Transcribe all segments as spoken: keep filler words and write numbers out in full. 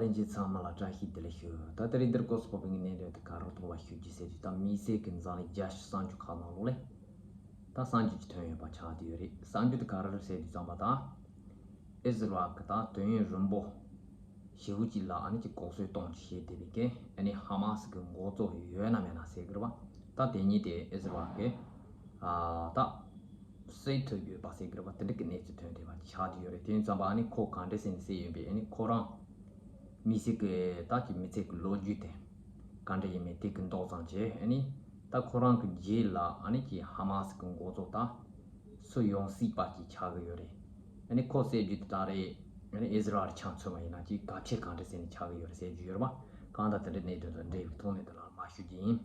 ལྷན་རྒྱས་ཚང་མ་ལ་བཀྲ་ཤིས་བདེ་ལེགས་ཞུ། ད་ལྟ་རེས་འདིར་སྐོར་སོགས་པའི་གནས་ལུགས་དེ་ག་རེ་གཏོང་བ་ཞུ་རྒྱུ་ཟེར་དུས། ད་དམིགས་བསལ་གྱི་འཛམ་གླིང་རྒྱལ་སྤྱི་གསར་འགྱུར་ཁག་ནང་ལོགས་ལས་ད་གསར་འགྱུར་ཅིག་ཐོན་ཡོད་པ་ཆགས་བསྡད་ཡོད་རེད། གསར་འགྱུར་དེ་ག་རེ་རེད་ཟེར་དུས་ཙམ་པ། ད་ཨི་ཟི་རལ་གྱི་ད་དུས་ཡུན་རིང་པོ་ཞེ་པོ་ཅིག་ལ་ཨ་ནི་ཅིག་ལྐོག་གསོད་གཏོང་བྱས་བསྡད་པའི་གི་ཨ་ནི་ཧ་མ་སི་གི་འགོ་གཙོ་ཡོད་ན་མེད་ན་ཟེར་གི་རེད་པ། ད་དེ་གཉིས་དེ་ཨི་ཟི་རལ་གྱི་ཨ་ད་བསད་ཐུབ་ཡོད་པ་ཟེར་གི་རེད་པ། དེ་འདྲ་གི་གནས་ཚུལ་ཐོན་བསྡད་པ་ཆགས་བསྡད་ཡོད་རེད། དེ་ཡིན་ཙམ་པ་ཨ་ནི་ཁོ་ག་འདྲ་ཟེར་ནས་བསད་ཡོད་པས། ཨ་ནི་ཁོ་རང་དམིགས་བསལ་གྱི་ད་ཀྱི་མི་ཚེ་གི་ལོ་རྒྱུས་དེ་ག་འདྲ་ཡིན་མིན་དེ་གི་མདོ་ཙམ་བྱས། ཨ་ནི་ད་ཁོ་རང་གི་རྗེས་ལ་ཨ་ནི་ཀྱི་ཧ་མ་སི་གི་འགོ་གཙོ་ད་སུ་ཡོང་སྲིད་པ་ཅིག་ཆགས་གི་ཡོད་རེད། ཨ་ནི་ཁོ་བསད་རྒྱུ་དེ་ད་རེད། ཨ་ནི་ཨི་ཟི་རལ་ཆ་མཚོན་པ་ཡིན་ན་ཅིག་ག་ཁྱེད་ག་འདྲ་ཟེར་ནས་ཆགས་གི་ཡོད་རེད་ཟེར་རྒྱུ་ཡོད་རེད་པ། གང་ལྟར་དེ་འདྲའི་གནད་དོན་དང་འབྲེལ་བའི་ཐོག་ནས་དེ་ལ་མར་ཞུ་རྒྱུ་ཡིན།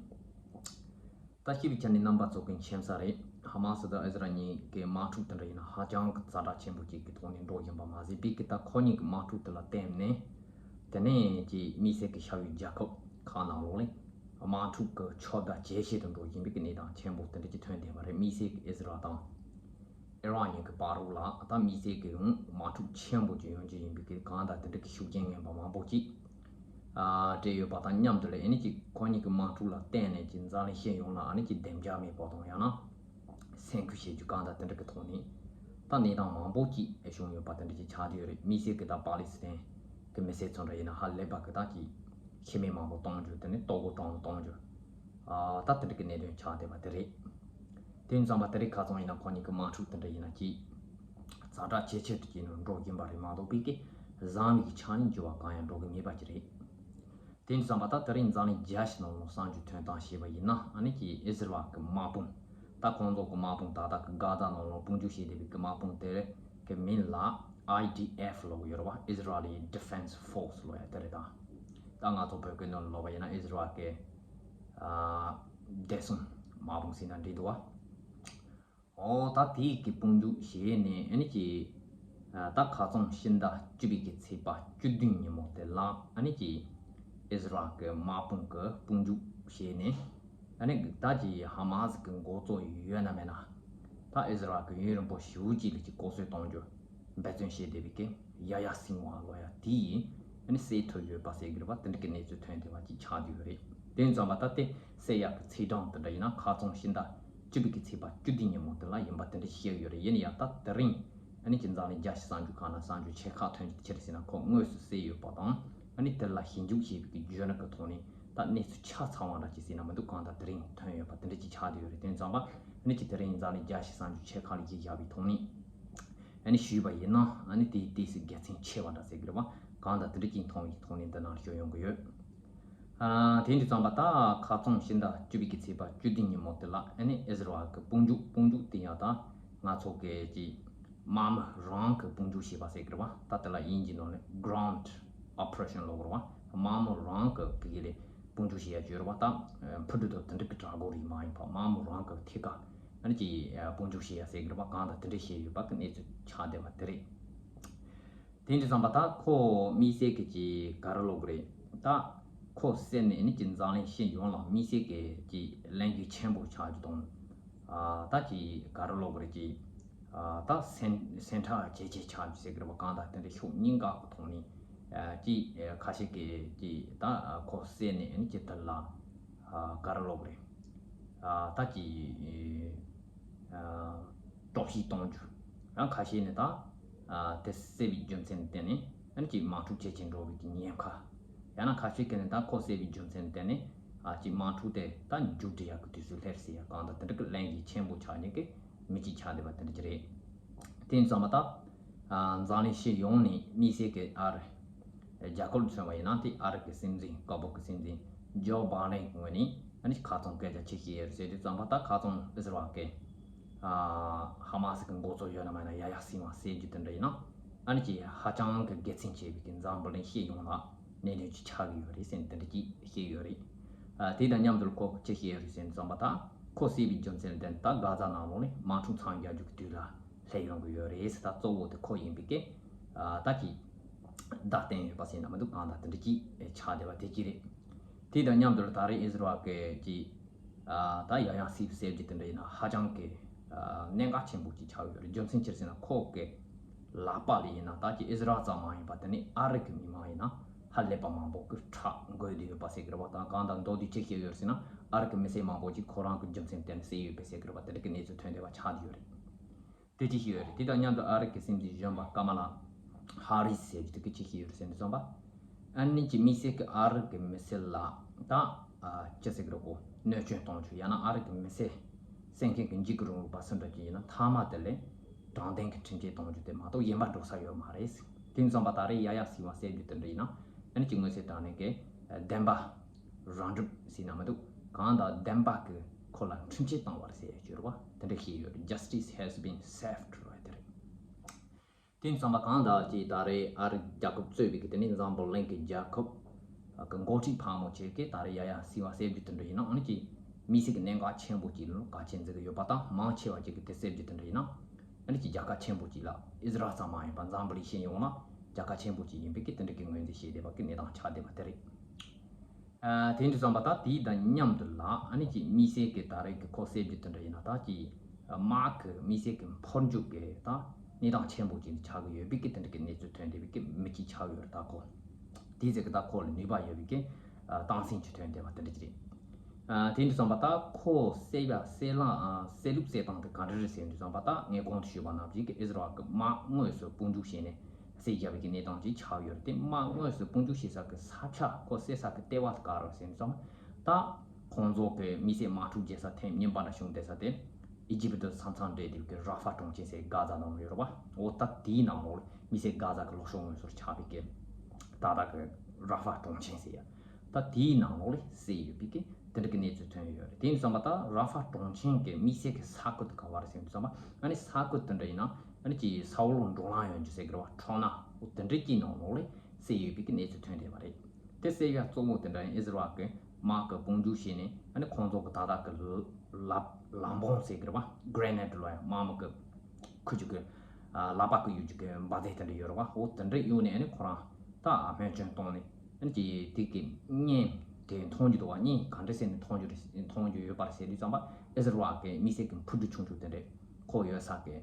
ད་ཤེས་པའི་ཆ་ནས་རྣམ་པ་ཚོ་གི་མཁྱེན་གསལ་རེད། ཧ་མ་སི་དང་ཨི་ཟི་རལ་གཉིས་ཀྱི་དམག་འཁྲུག་དེ་འདྲ་ཡིན་ན་ཧ་ཅང་གི་ཛ་དྲག་ཆེན་པོ་ཅིག་གི་ཐོག་ནས་འགྲོ་བཞིན་པ་མ་ཟད་པའི་གི་ད་ཁོ་གཉིས་ཀྱི་དམག་འཁྲུག་དེ་ལ་བརྟེན་ནས་དེ་ནས་ཀྱི་དམིགས་བསལ་གྱི་ཤར་ཡུལ་རྒྱལ་ཁབ་ཁག་ནང་ལོགས་ལ་དམག་འཁྲུག་གི་ཕྱོགས་བསྡུ་ཇེ་ཆེ་དུ་འགྲོ་བཞིན་པའི་གི་གནས་སྟངས་ཆེན་པོ་དེ་འདྲ་ཅིག་ཐོན་བསྡད་པ་རེད། དམིགས་བསལ་གྱི་ཨི་ཟི་རལ་དང་ཨི་རན་གཉིས་ཀྱི་བར་རུ་ལ་ད་དམིགས་བསལ་གྱི་ཡང་དམག་འཁྲུག་ཆེན་པོ་ཅིག་ཡོང་རྒྱུ་ཡིན་པའི་གི་གང་ལྟར་དེ་འདྲ་གི་ཤུགས་རྐྱེན་ངན་པ་མང་པོ་ཅིག་ཨ་སྤྲད་ཡོད་པ་དང་མཉམ་དུ་ལ་ཨེ་ནི་ཅིག་ཁོ་གཉིས་ཀྱི་དམག་འཁྲུག་ལ་བརྟེན་ནས་ཅིག་འཛམ་གླིང་སྤྱི་ཡོངས་ལ་ཨ་ནི་ཅིག་བདེ་འཇགས་མེད་པ་དང་ཡང་ན་སེམས་ཁུར་བྱེད་རྒྱུ་གང་ལྟར་དེ་འདྲ་གི་ཐོག་ནས་ད་གནས་སྟངས་མང་པོ་ཅིག་ཨེ་བྱུང་ཡོད་པ་དེ་འདྲ་ཅིག་ཆགས་བསྡད་ཡོད་རེད། དམིགས་བསལ་གྱི་ད་པ་ལི་སི་ཐན་གྱི་མི་སེར་ཚོ་འདྲ་ཡིན་ན་ཧ་ལས་པ་གི་ད་ཅིག་ཁྱིམ་མི་མང་པོ་གཏོང་རྒྱུ་དེ་ནི་ལྟོ་གོས་གཏོང་གཏོང་རྒྱུ་ཨ་ད་དེ་འདྲ་གི་གནད་དོན་ཆགས་བསྡད་པ་དེ་རེད། དེ་ཡིན་ཙང་མ་དེ་རིང་ཁ་སང་ཡིན་ན་ཁོ་གཉིས་ཀྱི་དམག་འཁྲུག་དེ་འདྲ་ཡིན་ན་ཅིག་ཛ་དྲག་ཇེ་ཆེ་དུ་ཕྱིན་ནས་འགྲོ་བཞིན་པ་རེད་མ་གཏོགས་པའི་གི་བཟང་བའི་གི་ཆ་ནས་འགྱུར་བ་གང་ཡང་འགྲོ་གི་མེད་པ་ཅིག་རེད། དེ་ཡིན་ཙང་མ་ད་དེ་རིང་འཛམ་གླིང་རྒྱལ་སྤྱི་ནང་ལ་གསར་འགྱུར་ཐོན་སྟངས་བྱས་པ་ཡིན་ན་ཨ་ནི་ཀྱི་ཨི་ཟི་རལ་གི་དམག་དཔུང་ད་ཁོང་ཚོ་གི་དམག་དཔུང་ད་ལྟ་གི་གྷ་ཛ་ནང་ལ་དཔུང་འཇུག་བྱས་བསྡད་པའི་གི་དམག་དཔུང་དེ་གི་མིང་ལ་ཨའི་ཌི་ཨེཕ་ལབ་ཡོད་རེད་བ། Israeli Defense Force ལབ་ཡ་དེ་རེད། ད་ད་ང་ཚོ་བོད་སྐད་ནང་ལ་ལབ་པ་ཡིན་ན་ཨི་ཟི་རལ་གི་ཨ་བདེ་སྲུང་དམག་དཔུང་ཟེར་ན་འགྲིག་འདུག་བ། ཨོ་ད་དེའི་གི་དཔུང་འཇུག་བྱས་ནས་ཨ་ནི་ཀྱི་ཨ་ད་ཁ་རྩང་ཕྱི་ཟླ་བཅུ་པའི་གི་ཚེས་པ་བཅུ་བདུན་ཉིན་མོ་དེ་ལ་ཨ་ནི་ཀྱི་ཨི་ཟི་རལ་གི་དམག་དཔུང་གི་དཔུང་འཇུག་བྱས་ནས་ཨ་ནི་ད་ཀྱི་ཧ་མ་སི་གི་འགོ་གཙོ་ཡོད་ན་མེད་ན་ད་ཨི་ཟི་རལ་གི་ཡུན་རིང་པོ་ཞེ་པོ་ཅིག་ལ་ཀྱི་ལྐོག་གསོད་གཏོང་རྒྱུ་འབད་བརྩོན་བྱས་བསྡད་པའི་གི་ཡ་ཡ་སིན་ཝ་ལབ་ཡ་དེ་ཡིས་ཨ་ནི་བསད་ཐུབ་ཡོད་པ་ཟེར་གི་རེད་པ། དེ་འདྲ་གི་གནས་ཚུལ་ཐོན་བསྡད་པ་ཅིག་ཆགས་བསྡད་ཡོད་རེད། དེ་ཡིན་ཙང་མ་ད་དེ་བསད་ཡག་གི་ཚེས་གྲངས་དེ་འདྲ་ཡིན་ན་ཁ་རྩང་ཕྱི་ཟླ་བཅུ་པའི་གི་ཚེས་པ་བཅུ་བདུན་ཉིན་མོ་དེ་ལ་ཡིན་པ་དེ་འདྲ་བཤད་ཡོད་རེད། ཡིན་ཡང་ད་དེ་རིང་ཨ་ནི་ཀྱི་འཛམ་གླིང་རྒྱལ་སྤྱི་གསར་འགྱུར་ཁག་ན་གསར་འགྱུར་ཆེ་ཁག་ཐོན་རྒྱུ་དེ་ཆི་རེད་ཟེར་ན་ཁོ་དངོས་སུ་བསད་ཡོད་པ་དང་ཨ་ནི་དེ་ལ་ཞིབ་འཇུག་བྱས་པའི་གི་བརྗོད་ན་གི་ཐོག་ནས་ད་གནས་ཚུལ་ཆ་ཚང་བ་འདྲ་ཅིག་ཟེར་ན་མི་འདུག་གང་ལྟར་དེ་རིང་ཐོན་ཡོད་པ་དེ་འདྲ་ཅིག་ཆགས་བསྡད་ཡོད་རེད། དེ་ཡིན་ཙང་མ་ཨ་ནི་ཀྱི་དེ་རིང་འཛམ་གླིང་རྒྱལ་སྤྱི་གསར་འགྱུར་ཆེ་ཁག་ལ་གཞི་བཞག་པའི་ཐོག་ནས། ཨ་ནི་ཞུས་པ་ཡིན་ན་ཨ་ནི་དེའི་ཏོག་ཙམ་དགེ་མཚན་ཆེ་བ་འདྲ་ཟེར་གི་རེད་བ། གང་ལྟར་དེ་འདྲ་ཅིག་མཐོང་བའི་ཐོག་ནས་འདི་ནང་ཞུ་ཡོང་གི་ཡོད། ཨ་དེ་འདྲ་ཙམ་པ་ད་ཁ་རྩང་ཕྱི་ཟླ་བཅུ་པའི་གི་ཚེས་པ་བཅུ་བདུན་ཉིན་མོ་དེ་ལ་ཨ་ནི་ཨི་ཟི་རལ་གི་དཔུང་འཇུག་དཔུང་འཇུག་དེ་ཡང་ད་ང་ཚོ་གི་ཅིག་དམག་མི་རང་གི་དཔུང་འཇུག་བྱས་པ་ཟེར་གི་རེད་བ། ད་དེ་ལ་དབྱིན་ཇིའི་ནང་ནས་ground operation ལབ་གི་རེད་བ། དམག་མི་རང་གི་ཕ་གི་ལས་དཔུང་འཇུག་བྱས་ཡ་ཅིག་ཡོད་རེད་བ། ད་ཕུ་དུ་དོ་དེ་འདྲ་གི་དྲག་པོ་རིགས་མ་ཡིན་པ་དམག་མི་རང་གི་ཐད་ཀ་ཨ་ནི་ཅིག་དཔུང་འཇུག་བྱེད་ཡ་ཟེར་གི་རེད་པ། གང་ལྟར་དེ་འདྲ་བྱས་ཡོད་པ་གི་གནས་ཚུལ་ཆགས་བསྡད་པ་དེ་རེད། དེ་འདྲ་ཙམ་པ་ད་ཁོ་དམིགས་བསལ་གི་ཅིག་ག་རེ་ལབ་གི་རེད། ད་ཁོ་བསད་ནས་ཨ་ནི་ཅིག་འཛམ་གླིང་སྤྱི་ཡོངས་ལ་དམིགས་བསལ་གི་ཅིག་ལན་གི་ཆེན་པོ་ཆགས་རྒྱུ་དང་། ཨ་ད་ཅིག་ག་རེ་ལབ་གི་རེད། ཅིག་ཨ་ད་སེམས་སེམས་ཁྲལ་ཇེ་ཆེ་ཆགས་རྒྱུ་ཟེར་གི་རེད་པ། གང་ལྟར་དེ་འདྲ་ཕྱོགས་གཉིས་ཀ་གི་ཐོག་ནས་ཨ་ཅིག་ཨ་ཁ་ཤས་ཀྱིས་ཅིག་ད་ཁོ་བསད་ནས་ཨ་ནི་ཅིག་དེ་ལ་ཨ་ག་རེ་ལབ་གི་རེད། ཨ་ད་ཀྱི་ཨ་དཀྲོག་གཞི་གཏོང་རྒྱུ། ཡང་ཁ་ཤས་ནི་ད་ཨ་དེ་བསད་པའི་རྒྱུ་མཚན་ལ་བརྟེན་ནས་ཨ་ནི་ཀྱི་དམག་འཁྲུག་ཇེ་ཆེར་འགྲོ་བའི་གི་ཉེན་ཁ། ཡང་ན་ཁ་ཤས་ཀྱིས་ནི་ད་ཁོ་བསད་པའི་རྒྱུ་མཚན་ལ་བརྟེན་ནས་ཨ་ཀྱི་དམག་འཁྲུག་དེ་ད་མཇུག་སྒྲིལ་ཡག་གི་དུས་ཚོད་སླེབས་ཟེར་ཡ། གང་ལྟར་དེ་འདྲ་གི་ལན་གྱི་ཆེན་པོ་ཆགས་ཉེན་གི་མི་གཅིག་ཆགས་བསྡད་པ་དེ་འདྲ་ཅིག་རེད། དེ་ཡིན་ཙང་མ་ད་ཨ་འཛམ་གླིང་སྤྱི་ཡོངས་ནས་དམིགས་བསལ་གི་ཨ་རི་རྒྱ་གར་མཚོན་པ་ཡིན་ན་དེ་ཨ་རི་གི་སྲིད་འཛིན་སྐབས་བབ་ཀྱི་སྲིད་འཛིན་ཇོ་བྷའི་ཌེན་གྱི་ངོས་ནས་ཨ་ནི་ཁ་རྩང་སྐད་ཆ་ཅིག་བཤད་ཡོད་ཟེར་དུས་ཙམ་པ་ད་ཁ་རྩང་ཨི་ཟི་རལ་གི་ཨ་ཧ་མ་སི་གི་འགོ་གཙོ་ཡོད་ན་མེད་ན་ཡ་ཡ་སིན་ཝ་ཟེར་རྒྱུ་དེ་འདྲ་ཡིན་ན་ཨ་ནི་ཀྱི་ཧ་ཅང་གི་དགེ་མཚན་ཆེ་བའི་གི་འཛམ་བུ་གླིང་སྤྱི་ཡོངས་ལ་གནད་དོན་ཅིག་ཆགས་ཀྱི་ཡོད་རེད་ཟེར་ནས་དེ་འདྲ་ཅིག་བཤད་ཡོད་རེད། ཨ་དེ་དང་མཉམ་དུ་ཁོ་ཅི་བཤད་ཡོད་རེད་ཟེར་ཙམ་པ་ད་ཁོ་བསད་པའི་རྒྱུ་མཚན་དེ་ད་གྷ་ཛ་ནང་ལོགས་ནས་དམག་འཁྲུག་མཚམས་རྒྱག་རྒྱུ་གི་དུས་ལ་སླེབས་ཡོང་གི་ཡོད་རེད་ཟེར། ད་གཙོ་བོ་དེ་ཁོ་ཡིན་པའི་གི་ཨ་ད་ཀྱི་བརྡ་བསྟན་ཡོད་པ་ཟེར་ན་མི་འདུག་གང་ལྟར་དེ་འདྲ་ཅིག་ཆགས་བསྡད་པ་དེ་ཅིག་རེད། དེ་དང་མཉམ་དུ་ད་རེས་ཨི་ཟི་རལ་གི་ཀྱི་ཨ་ད་ཡ་ཡ་སིན་ཝ་ཟེར་རྒྱུ་དེ་འདྲ་ཡིན་ན་ཧ་ཅང་གི་ཨ་གནད་འགག་ཆེན་པོ་ཅིག་ཆགས་ཡོད་རེད། རྒྱུ་མཚན་ཅི་རེད་ཟེར་ན་ཁོ་གི་ལག་པ་ལ་ཡིན་ན་ད་ཀྱི་ཨི་ཟི་རལ་ཙམ་མ་ཡིན་པ་དེ་ནི་ཨ་རི་གི་མི་མང་ཡིན་ན་ ཧ་ལས་པ་མང་པོ་གི་ཁྲག་འགོས་བསྡད་ཡོད་པ་ཟེར་གི་རེད་བ། དང་གང་དང་མདོ་དེ་ཅི་བཤད་ཡོད་ཟེར་ན། ཨ་རི་གི་མི་སེར་མང་པོ་ཅིག་ཁོ་རང་གི་རྒྱུ་མཚན་བརྟེན་ནས་བསད་ཡོད་པའི་ཟེར་གི་རེད་བ། དེ་འདྲ་གི་གནས་ཚུལ་ཐོན་བསྡད་པ་ཆགས་བསྡད་ཡོད་རེད། དེ་ཅི་ཞིག་ཡོད་རེད། དེ་དང་མཉམ་དུ་ཨ་རི་གི་སྲིད་འཛིན་གཞོན་པ་ཀ་མ་ལ་ཧ་རིས་ཟེར་རྒྱུ་དེ་གི་ཅི་ཞིག་ཡོད་རེད་ཟེར་ནས་བསམ་པ། ཨ་ནི་ཅི་དམིགས་བསལ་གི་ཨ་རི་གི་མི་སེར་ལ་ད་ཨ་ཅི་ཟེར་གི་རེད་གོ། གནོད་སྐྱོན་གཏོང་རྒྱུ། ཡང་ན་ཨ་རི་གི་མི་སེར་བསད་མཁན་གི་འཇིགས་སྐུལ་རིང་ལུགས་པ་སུ་འདྲ་ཅིག་ཡིན་ན་མཐའ་མ་དེ་ལས་དྲང་བདེན་གི་ཁྲིམས་ཆད་གཏོང་རྒྱུ་དེ་མ་གཏོགས་གཞན་པ་འགྲོ་ས་ཡོད་མ་རེད། དེ་ཙམ་པ་ད་རེས་ཡ་ཡ་སི་བ་ཟེར་རྒྱུ་དེ་འདྲ་ཡིན་ན། ཨ་ནི་ཅི་དངོས་གསལ་དྲང་གནས་གི་བདེན་པ་རང་གྲུབ་ཟེར་ན་མི་འདུག་གང་དང་བདེན་པ་གི་ཁོ་ལ་ཁྲིམས་ཆད་བཏང་བ་རེད་ཟེར་ཡ་ཅིག་ཡོད་རེད་བ། དེ་འདྲ་ཞིག་ཡོད་རེད། Justice has been served རེད། དེ་རེད། དེ་ཙམ་པ་གང་ལྟར་ཅིག་ད་རེས་ཨ་རི་རྒྱལ་ཁབ་གཙོས་པའི་གི་དེ་ནས་འཛམ་བུ་གླིང་གི་རྒྱལ་ཁབ་གི་འགོ་ཁྲིད་ཕལ་མོ་ཆེ་གིས་ད་རེས་ཡ་ཡ་སི་བ་ཟེར་རྒྱུ་དེ་འདྲ་ཡིན་ན། ཨ་ནི་ཅིག་དམིགས་བསལ་གྱི་གནད་འགག་ཆེན་པོ་ཅིག་ལ་གལ་ཆེན་འཛིན་གྱི་ཡོད་པ་དང་། མང་ཆེ་བ་ཅིག་གིས་དེ་ཟེར་རྒྱུ་དེ་འདྲ་ཡིན་ན། ཨ་ནི་ཅིག་རྒྱལ་ཁབ་ཆེན་པོ་ཅིག་ལ། ཨི་ཟི་རལ་ཙམ་མ་ཡིན་པར་འཛམ་བུ་གླིང་སྤྱི་ཡོངས་ལ་རྒྱལ་ཁབ་ཆེན་པོ་ཅིག་ཡིན་པའི་གི་དེ་འདྲ་གི་ངོས་འཛིན་བྱེད་བསྡད་པ་གི་གནས་སྟངས་ཆགས་བསྡད་པ་དེ་རེད། ཨ། དེ་འདྲ་ཙམ་པ་ད་དེའི་དང་མཉམ་དུ་ལ། ཨ་ནི་ཅིག་དམིགས་བསལ་གྱི་ད་རེས་ཀྱི་ཁོ་ཟེར་རྒྱུ་དེ་འདྲ་ཡིན་ན། ད་ཅིག་དམག་གི་དམིགས་བསལ་གྱི་འཕུར་མདའ་གི་ད་གནས་སྟངས་ཆེན་པོ་ཅིག་ཆགས་ཀྱི་ཡོད་པའི་གི་དེ་འདྲ་གི་གནས་ཚུལ་ཐོན་བསྡད་པའི་གི་མི་གཅིག་ཆགས་ཡོད་རེད། ད་ཁོ་དེའི་ཟེར་གི་ད་ཁོ་ལ་ནུས་པ་ཡོད་པའི་གི་ཨ་སྟངས་འཛིན་ཅིག་ཐོན་བསྡད་པ་དེ་འདྲ་ཅིག་རེད། ཨ། དེ་འདྲ་ཙམ་པ་ད་ཁོ་བསད་ཡ་བསད་ལ། ཨ། བསད་ལུགས་བསད་སྟངས་དེ་ག་འདྲ་རེད་ཟེར་འདྲ་ཙམ་པ། ད་ངས་གོང་དུ་ཞུས་པ་ནང་བཞིན་གི་ཨི་ཟི་རལ་གི་དམག་དངོས་སུ་དཔུང་འཇུག་བྱས་ནས་བསད་བཞག་པའི་གི་གནས་སྟངས་ཅིག་ཆགས་ཡོད་རེད། དེ་དམག་དངོས་སུ་དཔུང་འཇུག་བྱེད་ས་གི་ས་ཆ། ཁོ་བསད་ས་གི་ལྟེ་བ་དེ་ག་རེ་རེད་ཟེར་འདྲ་ཙམ་པ། ད་ཁོང་ཚོ་གི་དམིགས་བསལ་དམག་འཁྲུག་བརྗེ་ས་ཐེངས་གཉིས་པ་འདྲ་བྱུང་བསྡད་ས་དེ་ཨི་ཇིབ་དང་ས་མཚམས་འབྲེལ་བསྡད་པའི་ར་ཧྥ་གྲོང་ཁྱེར་ཟེར། གྷ་ཛ་ནང་ཡོད་རེད་བ། འོ་ད་དེའི་ནང་ལོགས་ལ་དམིགས་བསལ་གྷ་ཛ་གི་ལྷོ་ཕྱོགས་ངོས་སུ་ཆགས་པའི་གི་ད་ལྟ་གི་ར་ཧྥ་གྲོང་ཁྱེར་ཟེར་ཡ། ད་དེའི་ནང་ལོགས་ལ་བསད་ཡོད་པའི་གི་དེ་འདྲ་གི་གནས་ཚུལ་ཐོན་ཡོད་རེད། དེ་ཡིན་ཙམ་པ་ད་ར་ཧྥ་གྲོང་ཁྱེར་གི་དམིགས་བསལ་གི་ས་ཁུལ་དེ་ག་བ་རེད་ཟེར་ཙམ་པ། ཨ་ནི་ས་ཁུལ་དེ་འདྲ་ཡིན་ན་ཨ་ནི་ཅིག་ས་འོག་ལ་འགྲོ་ལམ་ཡོད་རྒྱུ་ཟེར་གི་རེད་བ། ཁྲོམ་ནང་འོ་དེ་འདྲ་གི་ནང་ལོགས་ལ་བསད་ཡོད་པའི་གི་གནས་ཚུལ་ཐོན་བསྡད་པ་རེད། དེ་བསད་ཡ་གཙོ་བོ་དེ་འདྲ་ཡིན། ཨི་ཟི་རལ་གི་དམག་གི་དཔུང་འཇུག་བྱས་ནས། ཨ་ནི་ཁོང་ཚོ་གི་ད་ལྟ་གི་ལ་ལག་ལག་འབོང་ཟེར་གི་རེད་བ། གྷི་རེ་ནེཌ་ལབ་ཡ། དམག་མི་གི་ཁུ་བྱུག་གི་ཨ་ལག་པ་གི་གཡུག་རྒྱུ་གི་འབར་རྫས་དེ་འདྲ་ཡོད་རེད་བ། འོ་དེ་འདྲ་གཡུགས་ནས་ཨ་ནི་ཁོ་རང་ད་སྨན་བཅོས་བཏང་ནས། ཨ་ནི་ཅིག་དེ་གི་གཉན་དེ་མཐོང་རྒྱུ་འདུག་བ། གཉན་ག་འདྲ་བྱས་ནས་མཐོང་རྒྱུ་རེད། མཐོང་རྒྱུ་ཡོད་པ་རེད་ཟེར་དུས་ཙམ་པ། ཨི་ཟི་རལ་གི་དམིགས་བསལ་གི་འཕུར་གྲུ་ཆུང་ཆུང་དེ་འདྲས་ཁོ་ཡོད་ས་གི་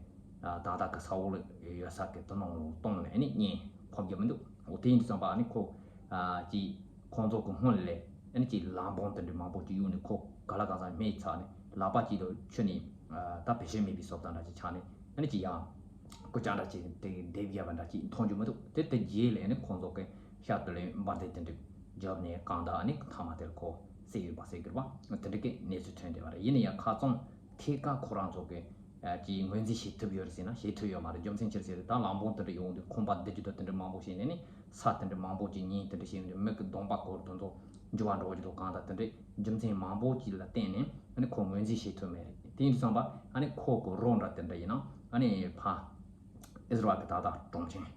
ཨ་ད་ལྟ་གི་ས་འོག་ལ་ཡོད་ས་གི་དེ་ནང་ལ་བཏང་ནས་ཨ་ནི་གཉན་ཕབ་རྒྱུ་མི་འདུག་འོ་དེ་ཡིན་དུས་ཙམ་པ་ཨ་ནི་ཁོ་ཨ་ཅིག་ཁོང་ཚོ་གི་སྔོན་ལ་ཨ་ནི་ཅིག་ལག་འབོང་དེ་འདྲ་མང་པོ་ཅིག་གཡུགས་ནས། ཁོ་ག་ལ་གང་ས་རྨས་ཚར་ནས་ལག་པ་གཅིག་ལ་ཆུ་ནས་ཨ་ད་བེད་སྤྱོད་མེད་པའི་བཟོ་ལྟ་འདྲ་ཅིག་ཆགས་ནས། ཨ་ནི་ཅིག་ཡང་སྐུ་ཅག་འདྲ་ཅིག་དེ་སྡེབ་བརྒྱབ་པ་འདྲ་ཅིག་མཐོང་རྒྱུ་མི་འདུག་དེ་དེ་རྗེས་ལ་ཨ་ནི་ཁོང་ཚོ་གི་ཤར་དུ་ལ་འབར་མདེལ་དེ་འདྲ་བརྒྱབ་ནས་གང་ལྟར་ཨ་ནི་མཐའ་མ་དེར་ཁོ་བསད་ཡོད་པ་ཟེར་གི་རེད་བ། དེ་འདྲ་གི་གནས་ཚུལ་ཐོན་བསྡད་པ་རེད། ཡིན་ན་ཡང་ཁ་རྩང་ཐད་ཀར་ཁོ་རང་ཚོ་གི་ཨ་ཅིག་ངོས་འཛིན་བྱེད་ཐུབ་ཡོད་རེད་ཟེར་ན་བྱེད་ཐུབ་ཡོད་མ་རེད། རྒྱུ་མཚན་ཅི་རེད་ཟེར་ན། ད་ལག་འབོང་དེ་འདྲ་ཡོང་དུས་ཁང་པ་བརྡབ་རྒྱུ་དང་དེ་འདྲ་མང་པོ་བྱས་ནས་ནི། ས་དེ་འདྲ་མང་པོ་ཅིག་གཉན་དེ་འདྲ་བྱས་ཡོང་དུས་མི་གི་གདོང་པ་སྐོར་དེ་ཚོ་འགྱུར་བ་འགྲོ་རྒྱུ་དང་གང་ལྟར་དེ་འདྲའི་རྒྱུ་མཚན་མང་པོ་ཅིག་ལ་བརྟེན་ནས་ཨ་ནི་ཁོ་ངོས་འཛིན་བྱེད་ཐུབ་མེད་རེད། དེ་ཡིན་དུས་ཙམ་པ་ཨ་ནི་ཁོ་གི་རོགས་འདྲ་དེ་འདྲ་ཡིན་ན་ཨ་ནི་ཕ་ཨིས་ར་ཨེལ་གི་ད་ལྟ་གྲོང་ཁྱེར་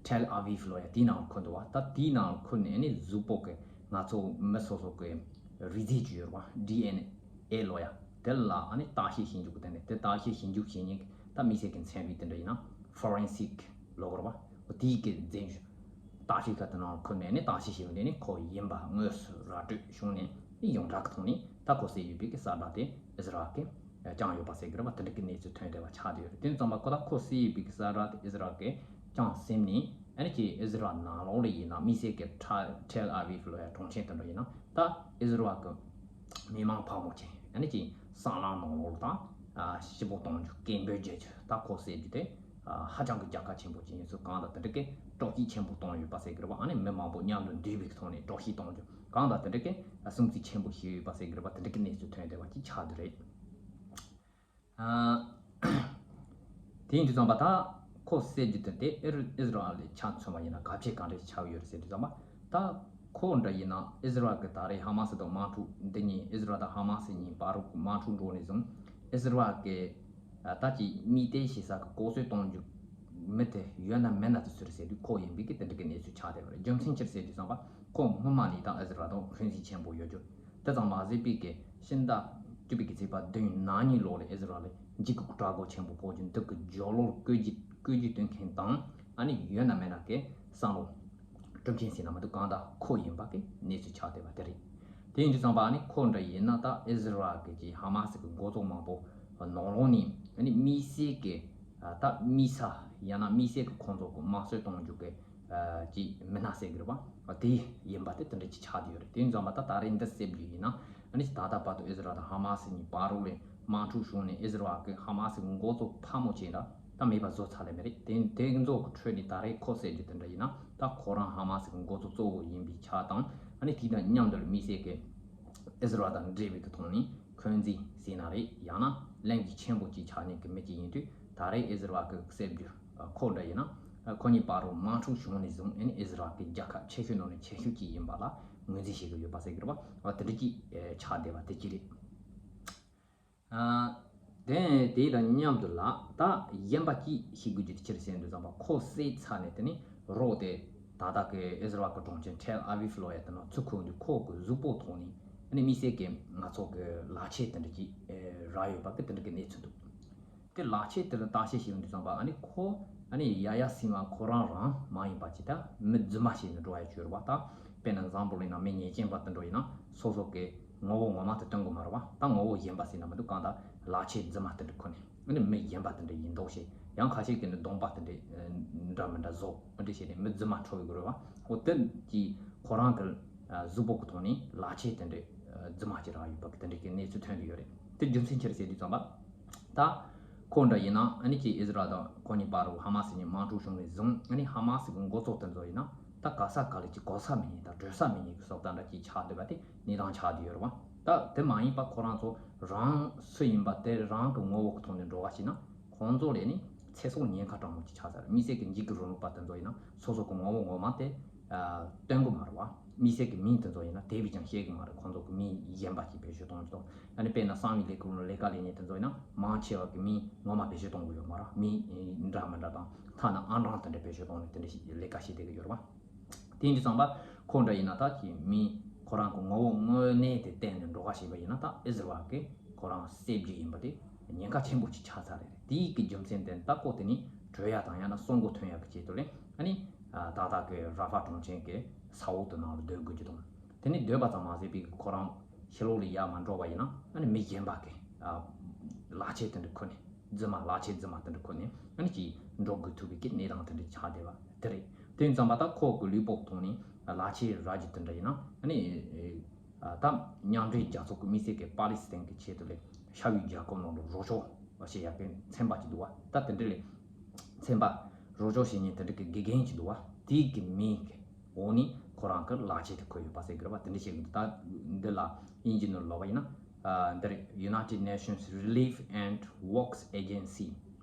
ཐེལ་ཨ་བིབ་ལབ་ཡ་དེའི་ནང་འཁོད་འདུག་བ། ད་དེའི་ནང་འཁོད་ནས་ཨ་ནི་གཟུགས་པོ་གི་ང་ཚོ་མི་སོ་སོ་གི་རིགས་རྫས་ཅིག་ཡོད་རེད་བ། ཌི་ཨེན་ཨེ་ལབ་ཡ་དེ་ལ་ཨ་ནི་བརྟག་དཔྱད་ཞིབ་འཇུག་གི་སྟེང་ནས། དེ་བརྟག་དཔྱད་ཞིབ་འཇུག་བྱེད་མཁན་གྱི་ད་དམིགས་བསལ་གྱི་ཚན་རིག་དེ་འདྲ་ཡིན་ན་ཕོ་རེན་སིག་ལབ་དགོས་རེད་བ། འོ་དེའི་གི་རྫས་བརྟག་དཔྱད་ཁང་དེ་ནང་འཁོད་ནས་ནི་བརྟག་དཔྱད་བྱས་པ་ནས་ནི་ཁོ་ཡིན་པ་དངོས་སུ་ར་སྤྲོད་བྱུང་ནས་ནི་ཡོངས་གྲགས་ཀྱི་ཐོག་ནས་ད་ཁོ་བསད་ཡོད་པའི་གི་གསལ་བསྒྲགས་དེ་ཨིས་ར་ཨེལ་གྱིས་བསྐྱངས་ཡོད་པ་ཟེར་གི་རེད་བ། དེ་འདྲ་གི་གནས་ཚུལ་ཐོན་བསྡད་པ་ཆགས་བསྡད་ཡོད་རེད། དེ་ཙམ་པ་ཁོ་ད་ཁོ་བསད་ཡོད་པའི་གི་གསལ་བསྒྲགས་དེ་ཨིས་ར་ཨེལ་གྱིས་བསྐྱངས་ཟིན་ནས། ཨ་ནི་ཅིག་ཨིས་ར་ཨེལ་ནང་ལོགས་ལ་ཡིན་ན་དམིགས་བསལ་གྱི་ཁྲ་ཐེལ་ཨ་བིབ་ལབ་ཡ་གྲོང་ཁྱེར་དེ་འདྲ་ཡིན་ན་ད་ཨིས་ར་ཨེལ་གྱི་མི་མང་ཕལ་མོ་ཆེ་ཨ་ནི་ཅིག་སྲང་ལམ་ནང་ལོགས་ལ་ད་ཨ་ཤི་པོ་གཏོང་རྒྱུ། སྐད་འབོད་རྒྱག་རྒྱུ། ད་ཁོ་བསད་རྒྱུ་དེ་ཨ་ཧ་ཅང་གི་རྒྱལ་ཁ་ཆེན་པོ་ཅིག་ཡིན་ཚུལ། གང་ལྟར་དེ་འདྲ་གི་དཀྲོག་སྐྱིད་ཆེན་པོ་བཏང་ཡོད་པ་ཟེར་གི་རེད་བ། ཨ་ནི་མི་མང་པོ་མཉམ་དུ་འདུས་པའི་ཐོག་ནས་དཀྲོག་སྐྱིད་གཏོང་རྒྱུ། གང་ལྟར་དེ་འདྲ་གི་ཨ་སྲུང་བརྩི་ཆེན་པོ་བྱས་ཡོད་པ་ཟེར་གི་རེད་བ། དེ་འདྲ་གི་གནས་ཚུལ་ཐོན་བསྡད་པ་ཅིག་ཆགས་བསྡད་རེད། ཨ། དེ་ཡིན་དུས་ཙམ་པ་ད་ཁོ་བསད་རྒྱུ་དེ་དེ་ཨིར་ཨིས་ར་ཨེལ་ལ་ཆ་མཚོན་པ་ཡིན་ན་གལ་ཆེ་གང་འདྲ་ཞིག་ཆགས་ཡོད་རེད་ཟེར་དུས་ཙམ་པ། ད་ཁོ་འདྲ་ཡིན་ན་ཨིས་ར་ཨེལ་གྱི་ད་རེས་ཧ་མ་སི་དང་དམག་འཁྲུག་འདི་གཉིས། ཨིས་ར་ཨེལ་དང་ཧ་མ་སི་གཉིས་བར་དུ་དམག་འཁྲུག་འགྲོ་ནས་བཟུང་ཨིས་ར་ཨེལ་གྱི་ད་ཅིག་དམིགས་གཏད་བྱེད་ས་གི་ལྐོག་གསོད་གཏོང་རྒྱུ་མི་དེ་ཡོད་ན་མེད་ན་དེ་ཚོ་རེད་ཟེར་དུས་ཁོ་ཡིན་པའི་གི་དེ་འདྲ་གི་གནས་ཚུལ་ཆགས་བསྡད་པ་རེད། རྒྱུ་མཚན་ཅི་རེད་ཟེར་དུས་ཙམ་པ་ཁོ་སྔོན་མ་ནས་ད་ཨིས་ར་ཨེལ་དང་འཁོན་འཛིན་ཆེན་པོ་ཡོད་རྒྱུ། དེ་ཙམ་མ་ཟད་པའི་གི་ཕྱི་ཟླ་བཅུ་པའི་གི་ཚེས་པ་བདུན་ནང་གཉིས་ལོ་ལ་ཨིས་ར་ཨེལ་འཇིགས་སྐུལ་དྲག་པོ་ཆེན་པོ་ཕོག་རྒྱུ་འདི་གི་རྒྱབ་ལོགས་བཀོད་ཇུས་བཀོད་ཇུས་སྟོན་མཁན་དང་། ཨ་ནི་ཡོད་ན་མེད་ན་གི་བསམ་བློ་སྒྲུབ་མཁན་ཟེར་ན་མི་འདུག་གང་ལྟར་ཁོ་ཡིན་པ་གི་གནས་ཚུལ་ཆགས་བསྡད་པ་དེ་རེད། དེ་ཡིན་དུས་ཙམ་པ་ཨ་ནི་ཁོ་འདྲ་ཡིན་ན་ད་ཨིས་ར་ཨེལ་གི་ཅིག་ཧ་མ་སི་གི་འགོ་གཙོ་མང་པོ་ནང་ལོགས་ནས་ཨ་ནི་དམིགས་བསལ་གི་ད་དམིགས་ས་ཡང་ན་དམིགས་བསལ་གི་ཁོང་ཚོ་གི་དམར་གསོད་གཏོང་རྒྱུ་གི་ ཀྱི་མི་སྣ་ཟེར་གི་རེད་པ། དེ་ཡིན་པ་དེ་དེ་འདྲ་ཅིག་ཆགས་བསྡད་ཡོད་རེད། དེ་ཡིན་ཙང་མ་ད་ད་རེས་འདི་གསལ་བརྗོད་ཡིན་ན། ཨ་ནི་ད་ལྟ་བར་དུ་ཨི་ཟི་རལ་དང་ཧ་མ་སི་གཉིས་བར་རོགས་ལས་དམག་འཁྲུག་བྱུང་ནས་ཨི་ཟི་རལ་གི་ཧ་མ་སི་གི་འགོ་གཙོ་ཕལ་མོ་ཆེ་འདྲ་ད་མེད་པ་བཟོ་ཚར་ལེ་མེད་རེད། དེ་དེ་ཚོ་གི་ཁྲོད་ནས་ད་རེས་ཁོ་གསལ་བརྗོད་དེ་འདྲ་ཡིན་ན། ད་ཁོ་རང་ཧ་མ་སི་གི་འགོ་གཙོ་གཙོ་བོ་ཡིན་པའི་ཆ་དང་། ཨ་ནི་དེ་དང་མཉམ་དུ་དམིགས་བསལ་གྱི་ཨི་ཟི་རལ་དང་འབྲེལ་བའི་གི་ཐོག་ནས་འཁོན་འཛིན་ཟེར་ན་རེད། ཡང་ན་ལན་གྱི་ཆེན་པོ་ཅིག་ཆགས་ནས་གི་མི་ཅིག་ཡིན་དུས། ད་རེས་ཨི་ཟི་རལ་གི་གསལ་བརྗོད་ཁོ་འདྲ་ཡིན་ན། ཁོ་གཉིས་བར་རུ་དམག་འཁྲུག་བྱུང་ནས་བཟུང་ཨ་ནི་ཨི་ཟི་རལ་གི་རྒྱལ་ཁབ་ཆེ་ཤོས་ནང་ནས་ཆེ་ཤོས་ཅིག་ཡིན་པ་ལ་ངོས་འཛིན་བྱེད་ཀྱི་ཡོད་པ་ཟེར་གི་རེད་པ། དེ་འདྲ་ཅིག་ཆགས་བསྡད་པ་དེ་ཅི་རེད། དེ་དེ་དང་མཉམ་དུ་ལ་ད་གཞན་པ་ཅིག་ཤེས་དགོས་རྒྱུ་དེ་ཅི་རེད་ཟེར་དུས་ཙམ་པ། ཁོ་བསད་ཚར་ནས་དེ་ནི་རོགས་དེ་ད་ལྟ་གི་ཨི་ཟི་རལ་གི་གྲོང་ཁྱེར་ཐེལ་ཨ་བིབ་ལོ་ཡ་དེ་ནང་ཚུར་འཁོར་དུས། ཁོ་གི་གཟུགས་པོ་ཐོག་ནས་ཨ་ནི་དམིགས་བསལ་གྱི་ང་ཚོ་གི་ལག་ཆས་དེ་འདྲ་ཅིག་རག་ཡོད་པ་གི་དེ་འདྲ་གི་གནས་ཚུལ་འདུག་དེ་ལག་ཆས་དེ་ལ་བརྟག་དཔྱད་བྱེད་ཡོང་དུས་ཙམ་པ། ཨ་ནི་ཁོ་ཨ་ནི་ཡ་ཡ་སི་མ་ཁོ་རང་རང་མ་ཡིན་པ་ཅིག་ད་མི་རྫུན་མ་བྱས་ནས་འགྲོ་ཡ་ཅིག་ཡོད་རེད་པ། ད་དཔེར་ན་འཛམ་བུ་གླིང་ནང་མི་ཉེས་ཅན་པ་དེ་འདྲ་ཡིན་ན་སོ་སོ་གི་ངོ་བོ་ངོ་མ་དེ་སྟོན་གི་མ་རེད་པ། ད་ངོ་བོ་གཞན་པ་ཟེར་ན་མི་འདུག་གང་ལྟར་ལག་ཆས་རྫུན་མ་དེ་འདྲ་གོན་ནས། ཨ་ནི་མི་གཞན་པ་དེ་འདྲ་ཡིན་མདོག་བྱས། ཡང་ཁ་ཤས་ཀྱིས་ནི་གདོང་པ་དེ་འདྲ་འདྲ་མི་འདྲ་བཟོ། འདི་འདྲ་བྱས་ནས་མི་རྫུན་མ་འཁྲུལ་གི་རེད་པ། འོ་དེ་གྱིས་ཁོ་རང་གི་གཟུགས་པོ་གི་ཐོག་ནས་ལག་ཆས་དེ་འདྲ་རྫུན་མ་ཅིག་རག་ཡོད་པ་གི་དེ་འདྲ་གི་གནས་ཚུལ་ཐོན་གི་ཡོད་རེད། དེ་རྒྱུ་མཚན་ཅི་རེད་ཟེར་དུས་ཙམ་པ། ད་ཁོ་འདྲ་ཡིན་ན་ཨ་ནི་ཅིག་ཨི་ཟི་རལ་དང་ཁོ་གཉིས་བར་རུ་ཧ་མ་སི་གཉིས་དམག་འཁྲུག་བྱུང་ནས་བཟུང་། ཨ་ནི་ཧ་མ་སི་གི་འགོ་གཙོ་དེ་ཚོ་ཡིན་ན་ད་ག་ས་ག་ལ་ཅིག་གོ་ས་མེད་མཁན་དང་བགྲོད་ས་མེད་མཁན་གི་བཟོ་ལྟ་འདྲ་ཅིག་ཆགས་བསྡད་པ་དེ་གནས་སྟངས་ཆགས་བསྡད་ཡོད་རེད་པ། ད་དེ་མ་ཡིན་པ་ཁོ་རང་ཚོ་རང་སུ་ཡིན་པ་དེ་རང་གི་ངོ་བོ་གི་ཐོག་ནས་འགྲོ་བ་ཞིག་ན་ཁོང་ཚོ་ལས་ནི་ཚེ་སྲོག་ཉེན་ཁ་དྲག་མོ་ཅིག་ཆགས་ཚར། དམིགས་བསལ་གྱི་འཇིགས་སྐུལ་རིང་ལུགས་པ་དེ་ཚོ་ཡིན་ན་སོ་སོ་གི་ངོ་བོ་ངོ་མ་དེ་སྟོན་གི་མ་རེད་པ། དམིགས་བསལ་གྱི་མིང་དེ་ཚོ་ཡིན་ན་དེ་བས་ཀྱང་བཤད་གི་མ་རེད། ཁོང་ཚོ་གི་མིང་གཞན་པ་ཅིག་བེད་སྤྱོད་གཏོང་གི་འདུག་ཨ་ནི་དཔེར་ན་གསང་བའི་ལས་ཁུངས་ལ་ལས་ཀ་ལས་མཁན་དེ་ཚོ་ཡིན་ན་མང་ཆེ་བ་གི་མིང་ངོ་མ་བེད་སྤྱོད་གཏོང་གི་ཡོད་མ་རེད། མིང་འདྲ་མི་འདྲ་དང་ཐ་ན་ཨང་གྲངས་དེ་འདྲ་བེད་སྤྱོད་གཏོང་ནས་དེ་འདྲ་ཞིག་ལས་ཀ་བྱེད་བསྡད་ཀྱི་ཡོད་རེད་པ། དེ་ཡིན་དུས་ཙམ་པ་ཁོ་འདྲ་ཡིན་ན་ད་ཀྱི་མི་ཁོ་རང་གི་ངོ་བོ་དངོས་གནས་དེ་བསྟན་ནས་འགྲོ་ག་བྱས་པ་ཡིན་ན། ད་ཨི་ཟི་རལ་གྱིས་ཁོ་རང་བསད་རྒྱུ་ཡིན་པ་དེ་ཉེན་ཁ་ཆེན་པོ་ཅིག་ཆགས་ཚར་རེད། དེའི་གི་རྒྱུ་མཚན་དེ་ད་ཁོ་དེ་ནི་བྲོས་ཡ་དང་ཡང་ན་གསོན་པོ་ཐོན་ཡ་གི་ཆེད་དུ་ལས། ཨ་ནི་ད་ལྟ་གི་ར་ཧྥ་གྲོང་ཁྱེར་གྱི་ས་འོག་དེ་ནང་ལ་སྡོད་དགོས་རྒྱུ་དང་། དེ་ནི་སྡོད་པ་ཙམ་མ་ཟད་པའི་ཁོ་རང་ཕྱི་ལོགས་ལ་ཡར་མ་འགྲོ་བ་ཡིན་ན། ཨ་ནི་མི་གཞན་པ་གི་ལག་ཆས་དེ་འདྲ་གོན་ནས། རྫུན་མ་ལག་ཆས་རྫུན་མ་དེ་འདྲ་གོན་ནས་ཨ་ནི་ཅིག་འགྲོ་དགོས་ཐུག་པའི་གི་གནས་སྟངས་དེ་འདྲ་ཆགས་བསྡད་པ་དེ་རེད། དེ་ཙམ་པ་ད་ཁོ་གི་ལུས་པོ་ཐོག་ནས་ལག་ཆས་རག་རྒྱུ་དེ་འདྲ་ཡིན་ན། ཨ་ནི་ད་མཉམ་འབྲེལ་རྒྱལ་ཚོགས་ཀྱི་དམིགས་བསལ་གྱི་པ་ལི་སི་ཐན་གྱི་ཆེད་དུ་ལས་ཤ་བའི་རྒྱལ་ཁབ་ནང་ལ་རོགས་སྐྱོར་བྱེད་ཡག་གི་ཚན་པ་ཅིག་འདུག་པ། ད་དེ་འདྲ་ལས་ཚན་པ་རོགས་སྐྱོར་བྱེད་མཁན་དེ་འདྲ་གི་དགེ་རྒན་ཅིག་འདུག་པ། དེའི་གི་མིང་གི་འོག་ནས་ཁོ་རང་གི་ལག་ཆས་དེ་འཁོད་ཡོད་པ་ཟེར་གི་རེད་པ། དེ་འདྲ་བྱེད་གི་འདུག་ད་འདི་ལ་དབྱིན་ཇི་ནང་ལ་ལབ་པ་ཡིན་ན། ཨ་འདི་རེད། United Nations Relief and Works Agency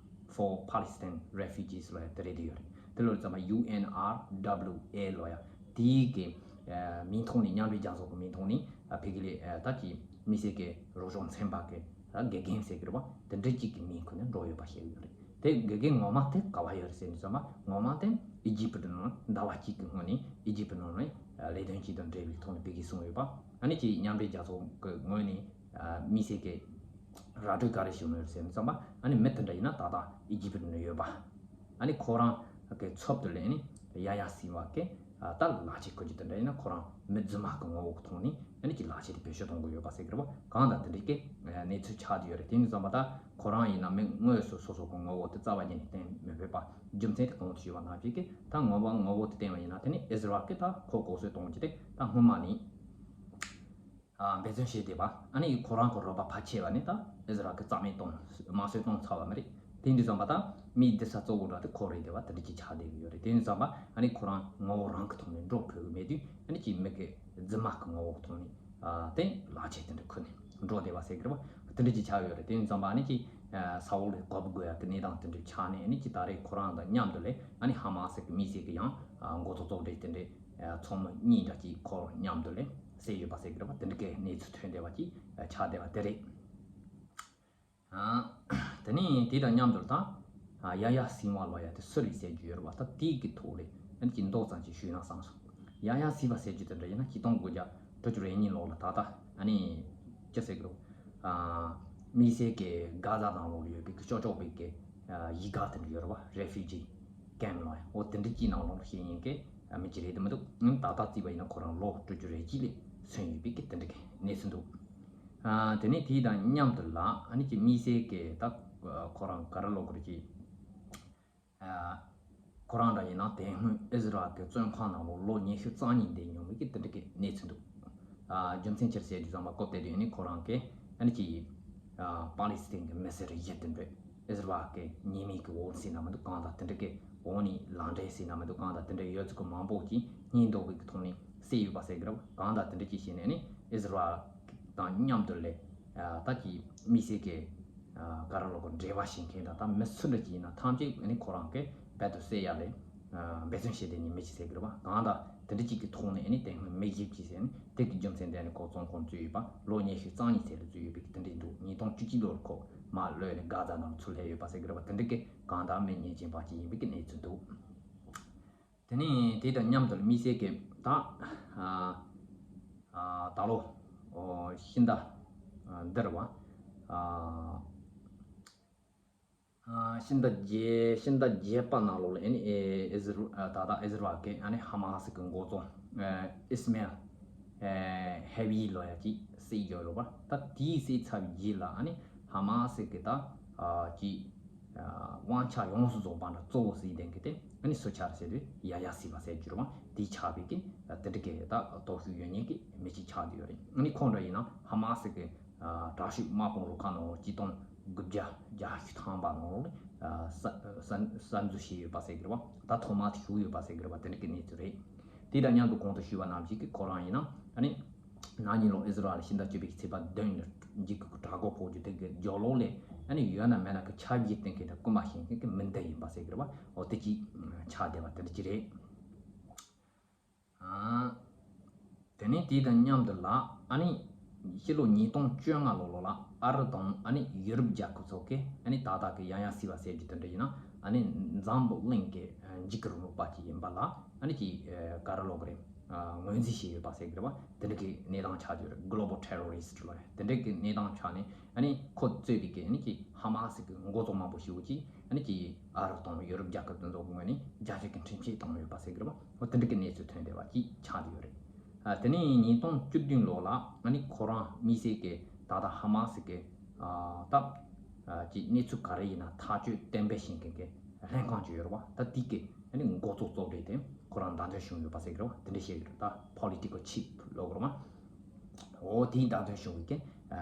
for Palestine Refugees ལབ་ཡ་དེ་རེད། དེ་ཡོད་རེད། དེ་ལ་ཙམ་པ་ཡུ་ཨེན་ཨར་ཌབ་ལུ་ཨེ་ལབ་ཡ་དེའི་གི་ཨ་མིང་ཐོག་ནས། མཉམ་འབྲེལ་རྒྱལ་ཚོགས་ཀྱི་མིང་ཐོག་ནས། ཨ་ཕ་གི་ལས་ཨ་ད་ཀྱི་དམིགས་བསལ་གྱི་རོགས་སྐྱོར་ཚན་པ་གི་ཨ་དགེ་རྒན་ཟེར་གི་རེད་པ། དེ་འདྲ་གཅིག་གི་མིང་ཁོ་ནས་འགྲོ་ཡོད་པ་ཤེས་ཀྱི་ཡོད་རེད། དེ་དགེ་རྒན་ངོ་མ་དེ་ག་པར་ཡོད་རེད་ཟེར་ནས་ཙམ་པ། ངོ་མ་དེ་ཨི་ཇིབ་ནང་ཟླ་བ་གཅིག་གི་སྔོན་ནས་ཨི་ཇིབ་ནང་ནས་ལས་དོན་གཅིག་དང་འབྲེལ་བའི་ཐོག་ནས་ཕ་གིར་སོང་ཡོད་པ། ཨ་ནི་ཅིག་མཉམ་འབྲེལ་རྒྱལ་ཚོགས་ཀྱི་ངོས་ནས་ཨ་དམིགས་བསལ་གྱི་ར་སྤྲོད་ག་རེ་ཞུ་ནི་ཡོད་ཟེར་ནས་ཙམ་པ། ཨ་ནི་མི་དེ་འདྲ་ཡིན་ན་ད་ལྟ་ཨི་ཇིབ་ནང་ཡོད་པ། ཨ་ནི་ཁོ་རང་གི་ཚབ་ཏུ་ལས་ནི་ཡ་ཡ་སི་མ་གི་ཨ་ད་ལག་ཆས་གོན་རྒྱུ་དེ་འདྲ་ཡིན་ན། ཁོ་རང་མི་རྫུན་མ་གི་ངོ་བོ་གི་ཐོག་ནས་ཨ་ནི་ཅིག་ལག་ཆས་དེ་བེད་སྤྱོད་གཏོང་གི་ཡོད་པ་ཟེར་གི་རེད་པ། གང་ལྟར་དེ་འདྲའི་གི་གནས་ཚུལ་ཆགས་བསྡད་ཡོད་རེད། དེ་ཡིན་ཙམ་པ་ད་ཁོ་རང་ཡིན་ན་མི་དངོས་སུ་སོ་སོ་གི་ངོ་བོ་དེ་རྩ་བ་ཉིད་ནས་བསྟན་མི་ཕོད་པ། རྒྱུ་མཚན་དེ་གོང་དུ་ཞུས་པ་ནང་བཞིན་གི་ད་ངོ་མ་ངོ་བོ་དེ་བསྟན་པ་ཡིན་ན། དེ་ནི་ཨི་ཟི་རལ་གི་ད་ཁོ་ལྐོག་གསོད་གཏོང་རྒྱུ་དེ་ད་སྔོན་མ་ནས། ཨ་འབད་བརྩོན་བྱས་བསྡད་པ། ཨ་ནི་ཁོ་རང་གི་རོགས་པ་ཕལ་ཆེ་བ་ནི་ད་ཨི་ཟི་རལ་གི་རྩ་མེད་གཏོང་། དམར་གསོད་གཏོང་ཚར་བ་མ་རེད། དེ་འདི་ཙམ་པ་ད་མི་སྡུག་ས་གཙོ་བོ་འདྲ་དེ་ཁོ་རེད་བསྡད་པ་དེ་འདྲ་ཅིག་ཆགས་བསྡད་ཀྱི་ཡོད་རེད། དེ་འདི་ཙམ་པ་ཨ་ནི་ཁོ་རང་ངོ་བོ་རང་གི་ཐོག་ནས་འགྲོ་ཕོད་ཀྱི་མེད་དུས། ཨ་ནི་ཅིག་མི་གི་རྫུན་མ་གི་ངོ་བོ་གི་ཐོག་ནས་ཨ་དེ་ལག་ཆས་དེ་འདྲ་གོན་ནས་འགྲོ་བསྡད་པ་ཟེར་གི་རེད་པ། དེ་འདྲ་ཅིག་ཆགས་ཡོད་རེད། དེ་འདི་ཙམ་པ་ཨ་ནི་ཅིག་ས་འོག་ལ་གོ་བ་དགོས་ཡག་གི་གནས་སྟངས་དེ་འདྲ་ཆགས་ནས། ཨ་ནི་ཅིག་ད་རེས་ཁོ་རང་དང་མཉམ་དུ་ལས་ཨ་ནི་ཧ་མ་སི་གི་དམིགས་བསལ་གི་ཡང་འགོ་གཙོ་གཙོ་གྲས་དེ་འདྲ། ཚོགས་མི་གཉིས་འདྲ་ཅིག་ཁོ་མཉམ་དུ་ལས་བསད་ཡོད་པ་ཟེར་གི་རེད་པ། དེ་འདྲ་གི་གནས་ཚུལ་ཐོན་བསྡད་པ་ཅིག་ཆགས་བསྡད་པ་དེ་རེད། ཨ་དེ་ནས་དེ་དང་མཉམ་དུ་ད་ཡ་ཡ་སིན་ཝ་ལབ་ཡ་དེ་སུ་རེད་ཟེར་རྒྱུ་ཡོད་རེད་པ། ད་དེའི་གི་ཐོག་ལས་ཨ་ནི་ཅིག་མདོ་ཙམ་ཅིག་ཞུས་ན་བསམ་སོང་། ཡ་ཡ་སིན་ཝ་ཟེར་རྒྱུ་དེ་འདྲ་ཡིན་ན་ཆིག་སྟོང་དགུ་བརྒྱ་དྲུག་ཅུ་རེ་གཉིས་ལོ་ལ་ད་ལྟ་ཨ་ནི་ཅི་ཟེར་གི་རེད། ཨ་དམིགས་བསལ་གི་གྷ་ཛ་ནང་ལོགས་ལ་ཡོད་པའི་གི་ཅོ་ཅོ་པའི་གི་ཨ་གཞིས་སྒར་དེ་འདྲ་ཡོད་རེད་པ། རེ་ཕུ་ཇི་ཀེམ་ལབ་ཡ། འོ་དེ་འདྲ་ཅིག་ནང་ལོགས་ལ་ཤེས་ཡིན་གི་ཨ་མི་ཅིག་རེད་དེ་མི་འདུག་ཨང་ད་ལྟ་བརྩིས་པ་ཡིན་ན་ཁོ་རང་ལོ་དྲུག་ཅུ་རེ་གཅིག་ལས་སོན་ཡོད་པའི་གི་དེ་འདྲ་གི་གནས་ཚུལ་འདུག་ཨ་དེ་ནས་དེ་དང་མཉམ་དུ་ལ་ཨ་ནི་ཅིག་དམིགས་བསལ་གི་ད་ཁོ་རང་ག་རེ་ལབ་དགོས་རེད་ཅིག་ཨ་ ཁོ་རང་འདྲ་ཡིན་ན་དེ་སྔོན་ཨི་ཟི་རལ་གྱི་བཙོན་ཁང་ནང་ལོགས་ལོ་ཉི་ཤུ་རྩ་གཉིས་བསྡད་མྱོང་བའི་གི་དེ་འདྲ་གི་གནས་ཚུལ་འདུག་ཨ། རྒྱུ་མཚན་ཅི་རེད་ཟེར་དུས་ཙམ་པ་སྐབས་དེ་དུས་ནི་ཁོ་རང་གིས་ཨ་ནི་ཅིག་ཨ། པ་ལི་སི་ཐན་གྱི་མི་སེར་བཞི་དེ་འདྲ་ཨི་ཟི་རལ་གྱི་ཉེས་མེད་ཀྱི་འོག་ཟེར་ན་མི་འདུག་གང་དང་དེ་འདྲ་གི་འོག་ནས་ལག་འབྲེལ་ཟེར་ན་མི་འདུག་གང་དང་དེ་འདྲ་ཡོད་ཚད་ཀྱི་མང་པོ་ཅིག་སྙིང་འདོགས་པའི་གི་ཐོག་ནས་བསད་ཡོད་པ་ཟེར་གི་རེད། གང་དང་དེ་འདྲ་ཅིག་བྱས་ནས་ནི་ཨི་ཟི་རལ་དང་མཉམ་དུ་ལས་ཨ། ད་ཀྱི་དམིགས་བསལ་གྱི་ཨ། ག་རེ་ལབ་དགོས། འབྲེལ་བ་བྱེད་མཁན་དང་ད་མི་སུ་འདྲ་ཅིག་ཡིན་ན་ཐམས་ཅད་ནི་ཁོ་རང་གིས་རྦད་དེ་བསད་ཡ་ལས་ཨ། འབད་བརྩོན་བྱས་དེ་ནི་མི་ཅིག་ཟེར་གི་རེད་པ། གང་ལྟར་དེ་འདྲ་ཅིག་གི་ཐོག་ནས་ནི་དེ་སྔོན་མི་བཞི་ཅིག་བསད་ནས་དེ་གི་རྒྱུ་མཚན་དེ་ནི་ཁོ་བཙོན་ཁང་བཙུགས་ཡོད་པ། ལོ་ཉི་ཤུ་རྩ་གཉིས་ཚད་ལ་བཙུགས་ཡོད་པའི་གི་དེ་འདྲ་འདུག་ཉིས་སྟོང་བཅུ་གཅིག་ལོར་ཁོ་མར་གློད་ནས་གྷ་ཛ་ནང་ཚུར་སླེབས་ཡོད་པ་ཟེར་གི་རེད་པ། དེ་འདྲ་གི་གང་ལྟར་མི་ཉེས་ཅན་པ་ཅིག་ཡིན་པའི་གི་གནས་ཚུལ་འདུག་དེ་ནས་དེ་དང་མཉམ་དུ་དམིགས་བསལ་གྱི་ད་ཨ་ཨ་ད་ལོ་ཨོ་ཕྱི་ཟླ་ཨ་འདིར་བ་ཨ་ཨ་ཕྱི་ཟླ་བརྒྱད་ཕྱི་ཟླ་བརྒྱད་པ་ནང་ལོགས་ལ་ཨ་ནི་ཨེ་ཨི་ཟི་རལ་ཨ་ད་ལྟ་ཨི་ཟི་རལ་གྱི་ཨ་ནི་ཧ་མ་སི་གི་འགོ་གཙོ་ཨ་ཨིས་མེལ་ཨེ་ཧེ་ཝི་ལབ་ཡ་ཅིག་བསད་ཡོད་རེད་པ། ད་དེའི་བསད་ཚར་བའི་རྗེས་ལ་ཨ་ནི་ཧ་མ་སི་གི་ད་ཨ་ཅིག་ཨ་དབང་ཆ་ཡོངས་སུ་རྫོགས་པ་འདྲ་གཙོ་བོ་ཟེར་ལྡན་གྱི་དེ་ཨ་ནི་སུ་ཆགས་ཟེར་དུས་ཡ་ཡ་སི་བ་ཟེར་རྒྱུ་རེད་པ། དེ་ཆགས་པའི་གི་དེ་འདྲ་གི་ད་སྟོབས་ཤུགས་ཡོད་མཁན་གྱི་མི་གཅིག་ཆགས་བསྡད་ཡོད་རེད། ཨ་ནི་ཁོང་འདྲ་ཡིན་ན་ཧ་མ་སི་གི་ཨ་དྲག་ཤོས་དམག་དཔུང་རུ་ཁག་ནང་ལོགས་ཆིག་སྟོང་དགུ་བརྒྱ་བརྒྱད་ཅུ་ཐམ་པ་ནང་ལོགས་ཨ་གསར་གསར་གསར་འཛུགས་བྱས་ཡོད་པ་ཟེར་གི་རེད་པ། ད་ཐོག་མ་དེ་ཞུགས་ཡོད་པ་ཟེར་གི་རེད་པ། དེ་འདྲ་གི་གནས་ཚུལ་རེད། དེ་དང་མཉམ་དུ་གོང་དུ་ཞུས་པ་ནང་བཞིན་གྱི་ཁོ་རང་ཡིན་ན་ཨ་ནི་ན་ནིང་ལོ་ཨི་ཟི་རལ་ཕྱི་ཟླ་བཅུ་པའི་ཚེས་པ་བདུན་ལ་འཇིགས་སྐུལ་གྱི་དྲག་རྒོལ་ཕོག་རྒྱུ་དེ་གི་རྒྱབ་ལོགས་ལས་ཨ་ནི་ཡོད་ན་མེད་ན་གི་ཆབ་ཡིག་སྟེང་གི་ད་རྐུ་མ་བྱེད་མཁན་གྱི་མི་འདི་ཡིན་པ་ཟེར་གི་རེད་པ། འོ་དེ་གཅིག་ཆགས་བསྡད་པ་དེ་འདྲ་ཅིག་རེད། ཨ། དེ་ནས་དེ་དང་མཉམ་དུ་ལ་ཨ་ནི་ཕྱི་ལོ་ཉིས་སྟོང་བཅོ་ལྔ་ལོ་ལོ་ལ་ཨ་རི་དང་ཨ་ནི་ཡུ་རོབ་རྒྱལ་ཁབ་ཚོ་གིས་ཨ་ནི་ད་ལྟ་གི་ཡང་ཡང་སྲིད་པ་ཟེར་རྒྱུ་དེ་འདྲ་ཡིན་ན་ཨ་ནི་འཛམ་བུ་གླིང་གི་འཇིགས་སྐུལ་རུ་ཁག་པ་ཅིག་ཡིན་པ་ལ་ཨ་ནི་ཅིག་ག་རེ་ལབ་དགོས་རེད། ངོས་འཛིན་བྱས་ཡོད་པ་ཟེར་གི་རེད་པ། དེ་འདྲ་གི་གནས་སྟངས་ཆགས་ཀྱི་ཡོད་རེད། Global Terrorist ལབ་རེད། དེ་འདྲ་གི་གནས་སྟངས་ཆགས་ནས་ཨ་ནི་ཁོ་གཙོས་པའི་གི་ཨ་ནི་ཅིག་ཧ་མ་སི་གི་འགོ་གཙོ་མང་པོ་ཞིག་གིས་ཨ་ནི་ཅིག་ཨ་རི་དང་ཡུ་རོབ་རྒྱལ་ཁབ་དེ་ཚོ་གི་ངོས་ནས་རྒྱལ་སྤྱི་གི་ཁྲིམས་ཆད་བཏང་ཡོད་པ་ཟེར་གི་རེད་པ། འོ་དེ་འདྲ་གི་གནས་ཚུལ་ཐོན་བསྡད་པ་ཅིག་ཆགས་ཀྱི་ཡོད་རེད། ཨ་དེ་ནས་ཉིས་སྟོང་བཅུ་བདུན་ལོ་ལ་ཨ་ནི་ཁོ་རང་དམིགས་བསལ་གྱི་ད་ལྟ་ཧ་མ་སི་གི་ཨ་ད་ཨ་ཅིག་གནས་ཚུལ་ག་རེ་ཡིན་ན་ཐག་གཅོད་གཏན་འབེབས་བྱེད་མཁན་གྱི་ལྷན་ཁང་ཅིག་ཡོད་རེད་པ། ད་དེ་གི་ཨ་ནི་འགོ་གཙོ་གཙོ་གྲས་དེ་ཁོ་རང་བདམས་ཐོན་བྱུང་ཡོད་པ་ཟེར་གི་རེད་པ། དེ་འདྲ་བཤད་གི་རེད། ད་Political Chief ལབ་དགོས་རེད་པ། འོ་དེའི་བདམས་ཐོན་བྱུང་བའི་གི་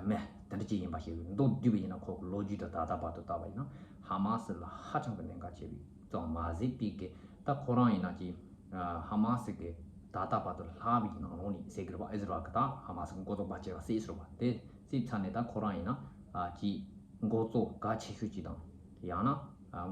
མི་དེ་འདྲ་ཅིག་ཡིན་པ་ཞིག་མདོར་བསྡུས་པ་ཡིན་ན་ཁོ་གི་ལོ་རྒྱུས་དང་ད་ལྟ་བར་དུ་བལྟས་པ་ཡིན་ན་ཧ་མ་སི་ལ་ཧ་ཅང་གི་གནད་འགག་ཆེ་བའི་ཙམ་མ་ཟད་པའི་གི་ད་ཁོ་རང་ཡིན་ན་ཅིག་ཧ་མ་སི་གི་ད་ལྟ་བར་དུ་ལྷག་པའི་ནང་ལོགས་ནས་ཟེར་གི་རེད་པ། ཨི་ཟི་རལ་གི་ད་ཧ་མ་སི་གི་འགོ་གཙོ་བར་ཆད་པ་བསད་ཟེར་བ་དེ་བསད་ཚར་ནས་ད་ཁོ་རང་ཡིན་ན་ཅིག་འགོ་གཙོ་གལ་ཆེ་ཤོས་ཅིག་དང་ཡང་ན་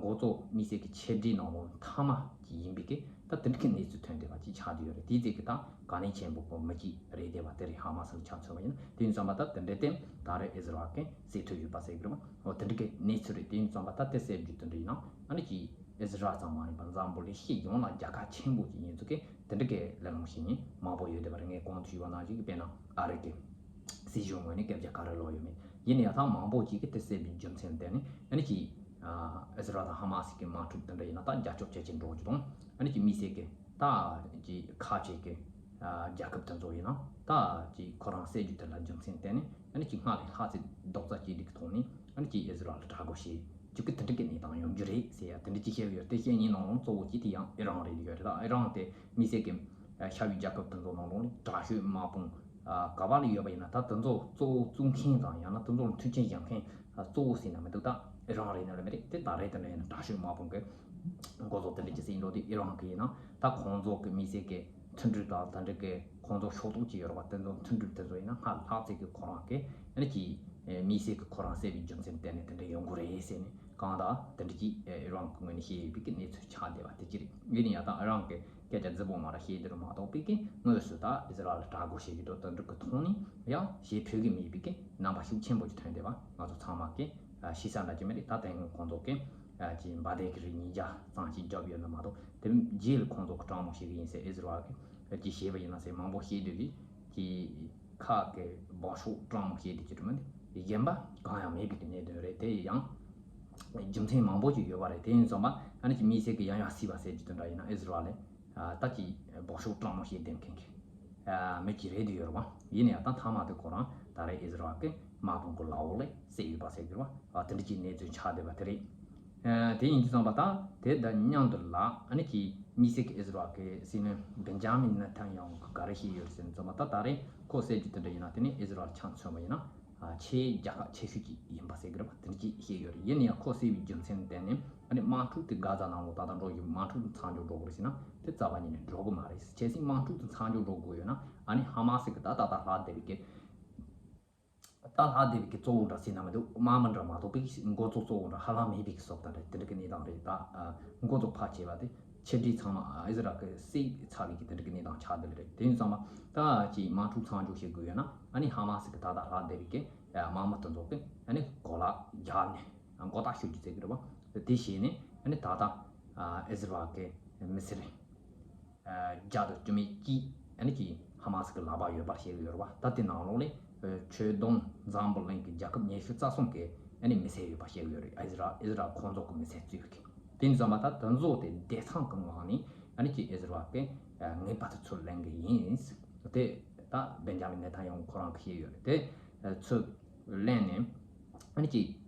འགོ་གཙོ་དམིགས་བསལ་གྱི་ཆེ་གྲས་ནང་ལོགས་མཐའ་མ་ཅིག་ཡིན་པའི་གི་ད་དེ་འདྲ་གི་གནས་ཚུལ་ཐོན་བསྡད་པ་ཅིག་ཆགས་བསྡད་ཡོད་རེད། དེའི་རྗེས་ཀྱི་ད་གལ་གནད་ཆེན་པོ་གོ་མི་གཅིག་རེད་བསྡད་པ་དེ་རེད། ཧ་མ་སི་ལ་ཆ་མཚོན་པ་ཡིན་ན། དེ་ཡིན་ཙམ་པ་ད་དེ་འདྲའི་སྟེང་ད་རེས་ཨི་ཟི་རལ་གྱིས་བསད་ཐུབ་ཡོད་པ་ཟེར་གི་རེད་པ། འོ་དེ་འདྲ་གི་གནས་ཚུལ་རེད། དེ་ཡིན་ཙམ་པ་ད་དེ་གསལ་རྒྱུ་དེ་འདྲ་ཡིན་ན་ཨ་ནི་ཅིག་ཨི་ཟི་རལ་ཙམ་མ་ཡིན་པར་འཛམ་བུ་གླིང་སྤྱི་ཡོངས་ལ་རྒྱལ་ཁ་ཆེན་པོ་ཅིག་ཡིན་ཚུལ་གྱི་དེ་འདྲ་གི་གླེང་སློང་བྱེད་མཁན་མང་པོ་ཡོད་བསྡད་པ་རེད། ངས་གོང་དུ་ཞུས་པ་ནང་བཞིན་གྱི་དཔེར་ན་ཨ་རི་གི་སྲིད་གཞུང་ངོས་ནས་སྐད་ཆ་ག་རེ་ལབ་ཡོད་མེད་ཡིན་ན་ཡང་ད་མང་པོ་ཅིག་གིས་དེ་གསལ་བའི་རྒྱུ་མཚན་བརྟེན་ནས་ཨ་ནི་ཅིག་ཨི་ཟི་རལ་དང་ཧ་མ་སི་གི་དམག་འཁྲུག་དེ་འདྲ་ཡིན་ན་ད་རྒྱ་ཁྱབ་ཇེ་ཆེར་འགྲོ་རྒྱུ་དང་ཨ་ནི་ཅིག་དམིགས་བསལ་གྱི་ད་ཅིག་ཁ་ཆེ་གི་རྒྱལ་ཁབ་དེ་ཚོ་ཡིན་ན་ད་ཅིག་ཁོ་རང་གསལ་རྒྱུ་དེ་ལ་རྒྱུ་མཚན་བརྟེན་ནས་ཨ་ནི་ཅིག་སྔར་ལས་ལྷག་ཙམ་རྡོག་རྩ་གཅིག་སྒྲིལ་གྱི་ཐོག་ནས་ཨ་ནི་ཅིག་ཨི་ཟི་རལ་ལ་དགྲ་བོ་བྱེད་རྒྱུ་གི་དེ་འདྲ་གི་གནས་སྟངས་ཡོང་རྒྱུ་རེད་ཟེར་ཡ་དེ་འདྲ་ཅིག་བཤད་ཡོད་རེད། དེ་བཤད་མཁན་ནང་ལོགས་གཙོ་བོ་གཅིག་དེ་ཡང་ཨི་རན་རེད་ཡོད་རེད། ད་ཨི་རན་དེ་དམིགས་བསལ་གྱི་ཤར་ཡུལ་རྒྱལ་ཁབ་དེ་ཚོ་ནང་ལོགས་ནས་དྲག་ཤོས་དམག་དཔུང་ག་པ་ལ་ཡོད་པ་ཡིན་ན་ད་དེ་ཚོ་གཙོ་བོ་བཙུགས་མཁན་དང་ཡང་ན་དེ་ཚོ་ལ་མཐུན་རྐྱེན་བཞག་མཁན་གཙོ་བོ་ཟེར་ན་མི་འདུག་ད་ཨི་རན་རེད་ན་ལ་མི་རེད། དེ་ད་རེད། དེ་འདྲ་ཡིན་ན་དྲག་ཤོས་དམག་དཔུང་གི་འགོ་གཙོ་དེ་འདྲ་ཅིག་ཟེར་ཡིན་འགྲོ་དེ་ཨི་རན་གི་ཡིན་ན་ད་ཁོང་ཚོ་གི་དམིགས་བསལ་གྱི་མཐུན་སྒྲིལ་དང་དེ་འདྲ་གི་ཁོང་ཚོ་ཕྱོགས་གཏོགས་ཀྱི་ཡོད་རེད་པ། དེ་ཚོ་མཐུན་སྒྲིལ་དེ་ཚོ་ཡིན་ན་སྔར་ལྷག་ཙམ་གྱི་ཁོ་རང་གི་ཨ་ནི་ཅིག་དམིགས་བསལ་གྱི་ཁོ་རང་གསལ་བའི་རྒྱུ་མཚན་བརྟེན་ནས་དེ་འདྲ་ཡོང་གི་རེད་ཟེར་ནས་གང་ལྟར་དེ་འདྲ་ཅིག་ཨི་རན་གྱི་ངོས་ནས་བཤད་ཡོད་པའི་གི་གནས་ཚུལ་ཆགས་བསྡད་པ་དེ་ཅི་རེད། ཡིན་ན་ཡང་ད་ཨི་རན་གྱི་སྐད་ཆ་རྫིག་པོ་མ་ར་བཤད་དེ་རུ་མ་གཏོགས་པའི་གི་དངོས་སུ་ད་ཨི་ཟི་རལ་ལ་དགྲ་བོ་བྱེད་ཀྱི་འདུག་དེ་འདྲ་གི་ཐོག་ནས་ཡང་བྱེད་ཕོད་ཀྱི་མེད་པའི་གི་རྣམ་པ་ཤུགས་ཆེན་པོ་ཅིག་ཐོན་བསྡད་པ་ང་ཚོ་ཚང་མ་གི་ཤེས་ས་འདྲ་ཅིག་མ་རེད། ད་དེ་སྔོན་ཁོང་ཚོ་གི་ཅིག་འབར་མདེལ་གྱི་རིགས་ཉིས་བརྒྱ་ཙམ་ཅིག་བརྒྱབ་ཡོད་ན་མ་གཏོགས་དེ་རྗེས་ལ་ཁོང་ཚོ་གི་དྲང་མོ་བཤད་གི་ཡིན་ཟེར། ཨི་ཟི་རལ་གི་ཅིག་བཤད་པ་ཡིན་ན་ཟེར་མང་པོ་བཤད་དུས་ཀྱི་ཅིག་ཁ་གི་འབག་ཤོག་དྲང་མོ་བཤད་དུས་ཀྱི་དྲི་མ་ནི་གཞན་པ་གང་ཡང་མེད་པའི་གི་གནད་དོན་རེད། དེ་ཡང་རྒྱུ་མཚན་མང་པོ་ཅིག་ཡོད་པ་རེད། དེ་ཡིན་ཙམ་པ་ཨ་ནི་ཅིག་དམིགས་བསལ་གྱི་ཡང་ཡང་སྲིད་པ་ཟེར་རྒྱུ་དེ་འདྲ་ཡིན་ན་ཨི་ཟི་རལ་ལ་ད་ཅིག་འབག་ཤོག་དྲང་མོ་བཤད་བསྡད་མཁན་གྱི་མི་ཅིག་རེད་འདུག་ཡོད་རེད་པ། ཡིན་ན་ཡང་ད་མཐའ་མ་དེ་ཁོ་རང་ད་རེས་ཨི་ཟི་རལ་གྱི་དམག་དཔུང་གི་ལག་འོག་ལ་བསད་ཡོད་པ་ཟེར་གྱི་རེད་པ། དེ་འདྲ་ཅིག་གནས་ཚུལ་ཆགས་བསྡད་པ་དེ་རེད། ཨ་དེ་ཡིན་དུས་ཙམ་པ་ད་དེ་དང་མཉམ་དུ་ལ་ཨ་ནི་ཀྱི་དམིགས་བསལ་གྱི་ཨིས་ར་ཨེལ་གྱི་སྲིད་བློན་བེན་ཇ་མིན་ནེ་ཐན་ཡ་ཧུ་གིས་ག་རེ་བཤད་ཡོད་ཟེར་ཙམ་པ་ད་ད་རེས་ཁོ་གསལ་རྒྱུ་དེ་འདྲ་ཡིན་ན་དེ་ནི་ཨིས་ར་ཨེལ་ཆ་མཚོན་པ་ཡིན་ན་ཨ་ཆེས་རྒྱལ་ཁབ་ཆེ་ཤོས་ཅིག་ཡིན་པ་ཟེར་གི་རེད་པ། དེ་འདྲ་ཅིག་བཤད་ཡོད་རེད། ཡིན་ན་ཡང་ཁོ་གསལ་བའི་རྒྱུ་མཚན་བརྟེན་ནས་ཨ་ནི་དམག་འཁྲུག་དེ་གྷ་ཛ་ནང་ལོགས་ད་ལྟ་འགྲོ་བཞིན་དམག་འཁྲུག་མཚམས་འཇོག་འགྲོ་དགོས་རེད་ཟེར་ན་དེ་རྩ་བ་ཉིད་ནས་འགྲོ་གི་མ་རེད། གལ་སྲིད་དམག་འཁྲུག་དེ་མཚམས་འཇོག་འགྲོ་དགོས་ཡོད་ན་ཨ་ནི་ཧ་མ་སི་གི་ད་ད་ལྟ་ལྷག་བསྡད་པའི་གི་ད་ལྷག་བསྡད་པའི་གི་གཙོ་བོ་འདྲ་ཟེར་ན་མི་འདུག་དམག་མི་འདྲ་མ་གཏོགས་པའི་འགོ་གཙོ་གཙོ་བོ་འདྲ་ཧ་ལམ་མེད་པའི་གི་བཟོ་ལྟ་རེད། དེ་འདྲ་གི་གནས་སྟངས་རེད། ད་ཨ་འགོ་གཙོ་ཕར་བྱས་པ་དེ་ཕྱི་འབྲེལ་ཚང་མ་ཨ་ཨི་ཟི་རལ་གི་བསད་ཚར་བའི་གི་དེ་འདྲ་གི་གནས་སྟངས་ཆགས་བསྡད་ལེ་རེད། དེ་ཡིན་ཙང་མ་ད་ཅིག་དམག་འཁྲུག་མཚམས་འཇོག་བྱེད་དགོས་ཡོད་ན་ཨ་ནི་ཧ་མ་སི་གི་ད་ལྟ་ལྷག་བསྡད་པའི་གི་ཨ་དམག་མི་དེ་ཚོ་གི་ཨ་ནི་གོ་ལ་རྒྱག་ནས་མགོ་བཏགས་གཞུ་རྒྱུ་ཟེར་གི་རེད་པ། དེ་བྱས་ནས་ཨ་ནི་ད་ལྟ་ཨ་ཨི་ཟི་རལ་གི་མི་སེར་བརྒྱ་དང་བཅུ་མེད་གཅིག་ཨ་ནི་ཀྱི་ཧ་མ་སི་གི་ལག་པར་ཡོད་པར་བཤད་ཀྱི་ཡོད་རེད་བ། ད་དེ་ནང་ལོགས་ལས་ཆོས་དོན་འཛམ་བུ་གླིང་གི་རྒྱལ་ཁབ་ཉི་ཤུ་རྩ་གསུམ་གི་ཨ་ནི་མི་སེར་ཡོད་པར་བཤད་ཀྱི་ཡོད་རེད། ཨི་ཟི་རལ་ཨི་ཟི་རལ་ཁོང་ཚོ་གི་མི་སེར་གཙོས་ཀྱི། དེ་ནི་ཙམ་པ་ད་དེ་ཚོ་དེ་བདེ་ཐང་གི་ངང་ནས་ཨ་ནི་ཀྱི་ཨི་ཟི་རལ་གི་ངེས་པར་དུ་ཚུར་ལེན་གི་ཡིན། དེ་ད་བེན་ཇ་མིན་ནེ་ཐན་ཡ་ཧུ་ཁོ་རང་གི་བཤད་ཡོད་རེད། དེ་ཚུར་ལེན་ནས་ཨ་ནི་ཀྱི་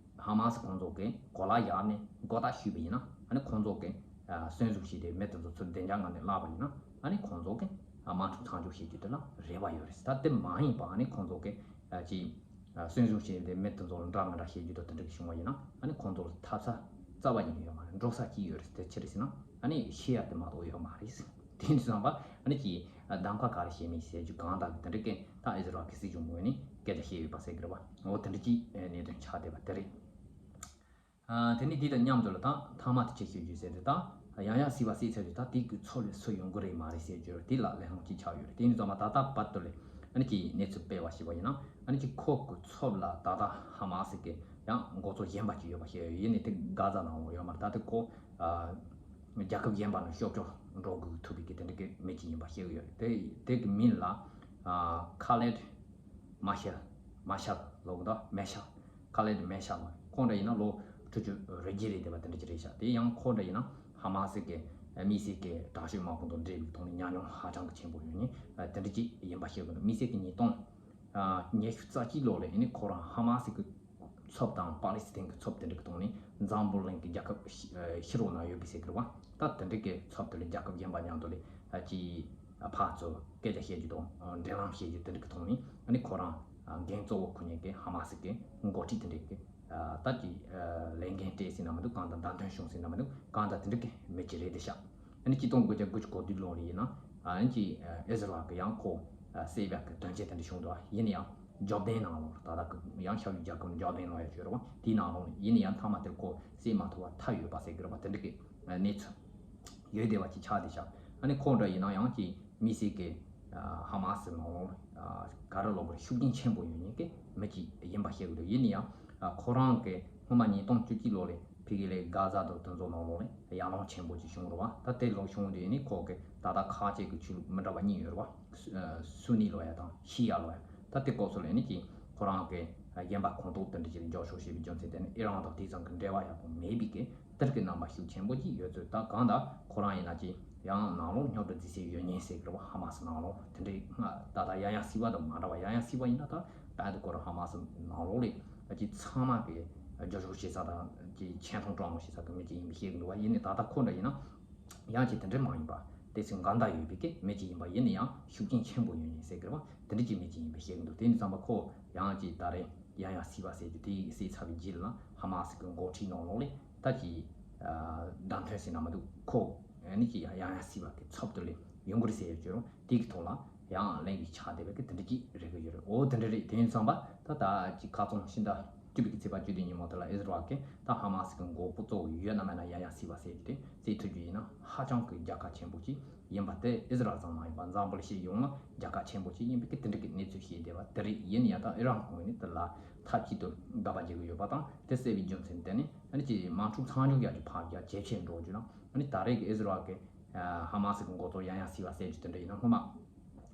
ཧ་མ་སི་ཁོང་ཚོ་གི་གོ་ལ་བཞག་ནས་མགོ་བཏགས་གཞུས་པ་ཡིན་ན་ཨ་ནི་ཁོང་ཚོ་གི་ཨ་གསོན་བཟུང་བྱས་ཏེ་མི་དེ་ཚོ་ཚུར་བདེ་འཇགས་ངང་ནས་བརླགས་པ་ཡིན་ན་ཨ་ནི་ཁོང་ཚོ་གི་ཨ་དམག་འཁྲུག་མཚམས་འཇོག་བྱེད་རྒྱུ་དེ་ལ་རེ་བ་ཡོད་རེད། ད་དེ་མ་ཡིན་པ་ཨ་ནི་ཁོང་ཚོ་གི་ཨ་ཅི་ཨ་གསོན་བཟུང་བྱས་ཏེ་མི་དེ་ཚོ་ལ་འདྲ་མི་འདྲ་བྱེད་རྒྱུ་དང་དེ་འདྲ་གི་བྱུང་བ་ཡིན་ན་ཨ་ནི་ཁོང་ཚོ་ལ་ཐབས་ས་རྩ་བ་ཉིད་ནས་ཡོད་མ་རེད། འགྲོ་ས་གཅིག་ཡོད་རེད། དེ་ཅི་རེད་ཟེར་ན་ཨ་ནི་ཤི་ཡ་དེ་མ་གཏོགས་ཡོད་མ་རེད། དེ་ནི་བསམ་པ་ཨ་ནི་ཀྱི་གདམ་ག་ག་རེ་བྱས་མིན་ཟེར་རྒྱུ་གང་དག་གི་དེ་འདྲ་གི་ད་ཨི་ཟི་རལ་གི་སྲིད་གཞུང་ངོས་ནས་སྐད་ཆ་བཤད་ཡོད་པ་ཟེར་གི་རེད་བ། འོ་དེ་འདྲ་ཀྱི་གནད་དོན་ཆགས་བསྡད་པ་དེ་རེད། ཨ་དེ་ནི་དེ་དང་མཉམ་དུ་ལ་ད་མཐའ་མ་དེ་ཅི་ཤོད་རྒྱུ་ཟེར་དུས་ད་ཡང་ཡང་སྲིད་པ་སྲིད་ཚར་དུས་ད་དེ་གི་ཚབ་ལ་སུ་ཡོང་གི་རེད་མ་རེད་ཟེར་རྒྱུ་དེ་ལ་གླེང་སློང་ཅིག་ཆགས་ཡོད་རེད། དེ་ནི་ཚང་མ་ད་ལྟ་བར་དུ་ལས་ཨ་ནི་ཀྱི་གནས་ཚུལ་སྤེལ་བ་ཞིག་པ་ཡིན་ན་ཨ་ནི་ཀྱི་ཁོ་གི་ཚབ་ལ་ད་ལྟ་ཧ་མ་སི་གི་ཡང་འགོ་གཙོ་གཞན་པ་ཅིག་ཡོད་པ་ཤེས་ཡོད། ཡིན་ནའི་དེ་གྷ་ཛ་ནང་ལ་ཡོད་མ་རེད། ད་དེ་ཁོ་ཨ་རྒྱལ་ཁབ་གཞན་པ་ནང་ཤོར་ཤོར་འགྲོ་དགོས་ཐུག་པའི་གི་དེ་འདྲ་གི་མི་ཅིག་ཡིན་པ་ཤེས་ཀྱི་ཡོད་རེད། དེ་དེ་གི་མིང་ལ་ཨ་ཁ་ལེད་མ་ཤལ། མ་ཤལ་ལབ་དགོས་འདུག་མེ་ཤལ། ཁ་ལེད་མེ་ཤལ་མ། ཁོང་འདྲ་ཡིན་ན་ལོ་དྲུག་ཅུ་རེ་བརྒྱད་རེད་བསྡད་པ་དེ་འདྲ་ཅིག་རེད་ཤག་དེ་ཡང་ཁོང་འདྲ་ཡིན་ན་ཧ་མ་སི་གི་དམིགས་བསལ་གི་དྲག་ཤོས་དམག་དཔུང་དང་འབྲེལ་བའི་ཐོག་ནས་ཉམས་མྱོང་ཧ་ཅང་གི་ཆེན་པོ་ཡོད་ནི་དེ་འདྲ་ཅིག་ཡིན་པ་ཤེས་དགོས་འདུག་དམིགས་བསལ་གི་ཉིས་སྟོང་ཉི་ཤུ་རྩ་གཅིག་ལོ་ལ་ཡིན་ནི་ཁོ་རང་ཧ་མ་སི་གི་ཚབ་དང་པ་ལི་སི་ཐན་གྱི་ཚབ་དེ་འདྲ་གི་ཐོག་ནས་འཛམ་བུ་གླིང་གི་རྒྱལ་ཁབ་ཤི་རོགས་ན་ཡོད་པའི་ཟེར་གི་རེད་བ། ད་དེ་འདྲ་གི་ཚབ་དེ་ལ་རྒྱལ་ཁབ་གཞན་པ་མཉམ་དུ་ལས་ཀྱི་ཕར་ཚུར་སྐད་ཆ་བཤད་རྒྱུ་དང་འབྲེལ་ལམ་བཤད་རྒྱུ་དེ་འདྲ་གི་ཐོག་ནས་ཨ་ནི་ཁོ་རང་འགན་གཙོ་བོ་ཁུར་མཁན་གི་ཧ་མ་སི་གི་འགོ་ཁྲིད་དེ་འདྲ་གི་ད་ཀྱི་ལས་འགན་སྤྲད་ཟེར་ན་མི་འདུག་གང་ལྟར་བརྡ་དོན་བྱུང་ཟེར་ན་མི་འདུག་གང་ལྟར་དེ་འདྲ་གི་མི་ཅིག་རེད་དེ་ཤག་ཨ་ནི་ཆིག་སྟོང་དགུ་བརྒྱ་དགུ་བཅུ་གོ་བདུན་ལོ་ལ་ཡིན་ན་ཨ་ནི་ཀྱི་ཨི་ཟི་རལ་གི་ཡང་ཁོ་བསད་པའི་གི་དོན་རྐྱེན་དེ་འདྲ་བྱུང་འདུག་ཡིན་ན་ཡང་འཇར་པན་ནང་ལོགས་ད་ལྟ་གི་ཡང་ཤར་ཡུལ་རྒྱལ་ཁབ་འཇར་པན་ལོགས་ཡ་བྱོས་རོགས་དེའི་ནང་ལོགས་ཡིན་ན་ཡང་མཐའ་མ་དེར་ཁོ་བསད་མ་ཐུབ་པ་ཐར་ཡོད་པ་ཟེར་གི་རེད་པ། དེ་འདྲ་གི་གནས་ཚུལ་ཡོད་བསྡད་པ་ཅིག་ཆགས་བསྡད་ཤག་ཨ་ནི་ཁོ་འདྲ་ཡིན་ན་ཡང་ཀྱི་དམིགས་བསལ་གི་ཧ་མ་སི་ནང་ལོགས་ག་རེ་ལབ་དགོས་རེད། ཤུགས་རྐྱེན་ཆེན་པོ་ཡོད་མཁན་གི་མི་ཅིག་ཡིན་པ་ཤེས་གི་འདུག་ཡིན་ན་ཡང་ཁོ་རང་གི་སྔོན་མ་ཉིས་སྟོང་བཅུ་གཅིག་ལོ་ལ་ཕ་གི་ལ་གྷ་ཛ་དང་དེ་ཚོ་ནང་ལོགས་ལ་ཡར་ལངས་ཆེན་པོ་ཅིག་བྱུང་རེད་བ། ད་དེ་ལོག་བྱུང་དུས་ནི་ཁོ་གི་ད་ལྟ་ཁ་ཆེ་གི་ཆོས་ལུགས་མི་འདྲ་བ་གཉིས་ཡོད་རེད་བ། སུ་ནི་ལོ་ཡ་དང་ཤི་ཡ་ལོ་ཡ། ད་དེ་སྐབས་སུ་ལ་ནི་ཀྱི་ཁོ་རང་གི་རྒན་པ་ཁོང་ཏོག་དེ་འདྲ་ཅིག་ལ་འཇོག་ཆོག་བྱས་པའི་རྒྱུ་མཚན་དེ་ནི་ཨི་རན་དང་དེ་ཚང་གི་འབྲེལ་བ་ཡག་པོ་མེད་པའི་གི་དེར་གི་རྣམ་པ་ཤུགས་ཆེན་པོ་ཅིག་ཡོད་ཚོད། ད་གང་ལྟར་ཁོ་རང་ཡིན་ན་ཅི་ཡང་ནང་ལོགས་རྙོག་དྲ་རྫིས་སའི་ཡོད་ཉེན་ཟེར་གི་རེད་བ། ཧ་མ་སི་ནང་ལོགས་དེ་འདྲའི་ང་ད་ལྟ་ཡང་ཡང་སྲིད་པ་དང་མ་འདྲ་བ། ཡང་ཡང་སྲིད་པ་ཡིན་ན་ད་བལ་དུ་ཁོ་རང་ཧ་མ་སི་ནང་ལོགས་ལས་ཅི་ཚང་མ་གི་རྒྱབ་སྐྱོར་བྱེད་ས་དང་ཅི་ཆེ་མཐོང་སྤྲོ་མོ་བྱེད་ས་གི་མི་ཅིག་ཡིན་པ་ཤེས་གི་འདུག་བ། ཡིན་ནའི་ད་ལྟ་ཁོ་འདྲ་ཡིན་ན་ཡང་ཅི་དེ་འདྲའི་མ་ཡིན་པ་དེ་ཚོའི་འགལ་ཟླ་ཡོད་པའི་གི་མི་ཅིག་ཡིན་པ། ཡིན་ནའི་ཡང་ཤུགས་རྐྱེན་ཆེན་པོ་ཡོད་ཉེན་ཟེར་གི་རེད་བ། དེ་འདྲ་ཅིག་མི་ཅིག་ཡིན་པ་ཤེས་གི་འདུག་དེ་ནི་ཙམ་པ་ཁོ་ཡང་ཅི་ད་རེས་ཡང་ཡང་སྲིད་པ་ཟེར་རྒྱུ་དེ་བསད་ཚར་བའི་རྗེས་ལ་ཧ་མ་སི་གི་འགོ་ཁྲིད་ནང་ལོགས་ལས་ད་ཀྱི་བདམས་ཐོན་ཟེར་ན་མི་འདུག་ཁོ་ནི་ཀྱི་ཡང་ཡང་སྲིད་པ་གི་ཚབ་ཏུ་ལས་ཡོང་གི་རེད་ཟེར་ཡོད་ཀྱི་རུང་དེ་གི་ཐོག་ལ་ཡང་གླེང་གི་ཆགས་བསྡད་པའི་གི་དེ་འདྲ་ཅིག་རེད་གི་ཡོད་རེད། འོ་དེ་འདྲ་རེད། དེ་ཡིན་ཙམ་པ་ད་ད་ཀྱི་ཁ་སང་ཕྱི་ཟླ་བཅུ་པའི་གི་ཚེས་པ་བཅུ་བདུན་ཉིན་མོ་དེ་ལ་ཨི་ཟི་རལ་གི་ད་ཧ་མ་སི་གི་འགོ་པོ་གཙོ་བོ་ཡོད་ན་མེད་ན་ཡང་ཡང་སྲིད་པ་ཟེར་རྒྱུ་དེ་བསད་ཐུབ་རྒྱུ་ཡིན་ན་ཧ་ཅང་གི་རྒྱལ་ཁ་ཆེན་པོ་ཅིག་ཡིན་པ་དེ་ཨི་ཟི་རལ་ཙམ་མ་ཡིན་པར་འཛམ་བུ་གླིང་སྤྱི་ཡོངས་ལ་རྒྱལ་ཁ་ཆེན་པོ་ཅིག་ཡིན་པའི་གི་དེ་འདྲ་གི་གནས་ཚུལ་བཤད་བསྡད་པ་དེ་རེད། ཡིན་ཡང་ད་ཨི་རན་ཁོངས་ནི་དེ་ལ་མཐའ་གཅིག་ཏུ་དགག་པ་བྱེད་ཀྱི་ཡོད་པ་དང་དེ་བསད་པའི་རྒྱུ་མཚན་དེ་ནི་ཨ་ནི་ཀྱི་དམག་འཁྲུག་མཚམས་འཇོག་ཡག་གི་ཕར་རྒྱ་ཇེ་ཆེར་འགྲོ་རྒྱུ་ན་ཨ་ནི་ད་རེས་ཀྱི་ཨི་ཟི་རལ་གི་ཧ་མ་སི་གི་འགོ་གཙོ་ཡང་ཡང་སྲིད་པ་བསད་རྒྱུ་དེ་འདྲ་ཡིན་ན་སྔོན་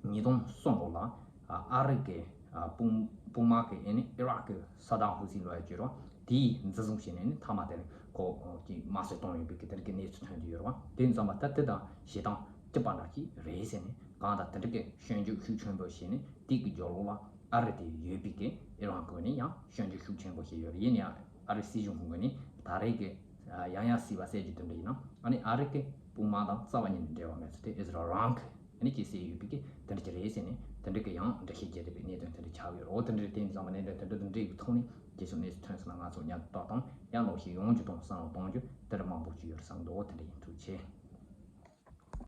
མ་ཉིས་སྟོང་གསུམ་ལོ་ལ་ཨ་རི་གི་དཔུང་དཔུང་དམག་གི་ཨ་ནི་ཨི་རག་གི་ས་དང་ཧུ་སི་ལོ་ཡ་བརྗོད་རོགས། དེའི་འཛིན་བཟུང་བྱས་ནས་ནི་མཐའ་མ་དེར་ཁོ་ཀྱི་དམར་གསོད་གཏོང་ཡོད་པའི་གི་དེ་རིགས་ཀྱི་གནས་ཚུལ་ཐོན་གྱི་ཡོད་རེད་བ། དེ་ཙམ་པ་ད་དེ་དང་ཞེ་སྡང་སྐྱིད་པ་འདྲ་ཅིག་རེད་ཟེར་ནས་གང་ལྟར་དེ་འདྲ་གི་སྐྱོན་བརྗོད་ཤུགས་ཆེན་པོ་བྱས་ནས་དེ་གི་རྒྱབ་ལོགས་ལ་ཨ་རི་དེ་ཡོད་པའི་གི་ཨི་རན་ངོས་ནས་ཡང་སྐྱོན་བརྗོད་ཤུགས་ཆེན་པོ་བྱས་ཡོད་རེད། ཡིན་ཡང་ཨ་རི་སྲིད་གཞུང་ངོས་ནས་ད་རེས་ཀྱི་ ཡང་ཡང་སྲིད་པ་ཟེར་རྒྱུ་དེ་འདྲ་ཡིན་ན། ཨ་ནི་ཨ་རི་གི་དཔུང་དམག་དང་རྩ་བ་ཉིད་ནས་འབྲེལ་བ་མེད་ཚུལ་དེ་is wrong ཨ་ནི་ཅེས་ཟེར་ཡོད་པའི་གི་དེ་འདྲ་ཅིག་རེད་ཟེར་ནས། དེ་འདྲ་གི་ཡང་འགྲེལ་བཤད་རྒྱག་བསྡད་པའི་གནད་དོན་དེ་འདྲ་ཆགས་ཡོད་རེད། འོ་དེ་འདྲ་དེ་ཙམ་པ་གནད་དོན་དེ་འདྲ་དང་འབྲེལ་བའི་ཐོག་ནས་རྒྱས་ཤོག་གནས་ཚུལ་ཐོན་སོང་ན་ང་ཚོ་ཉམས་ཏོག་དང་ཡང་ལོག་ཤིག་ཡོང་རྒྱུ་དང་བསམ་བློ་གཏོང་རྒྱུ་དེ་འདྲ་མང་པོ་ཅིག་ཡོད་བསམ་འདུག་དེ་འདྲ་ཡིན། ཐུགས་རྗེ་ཆེ།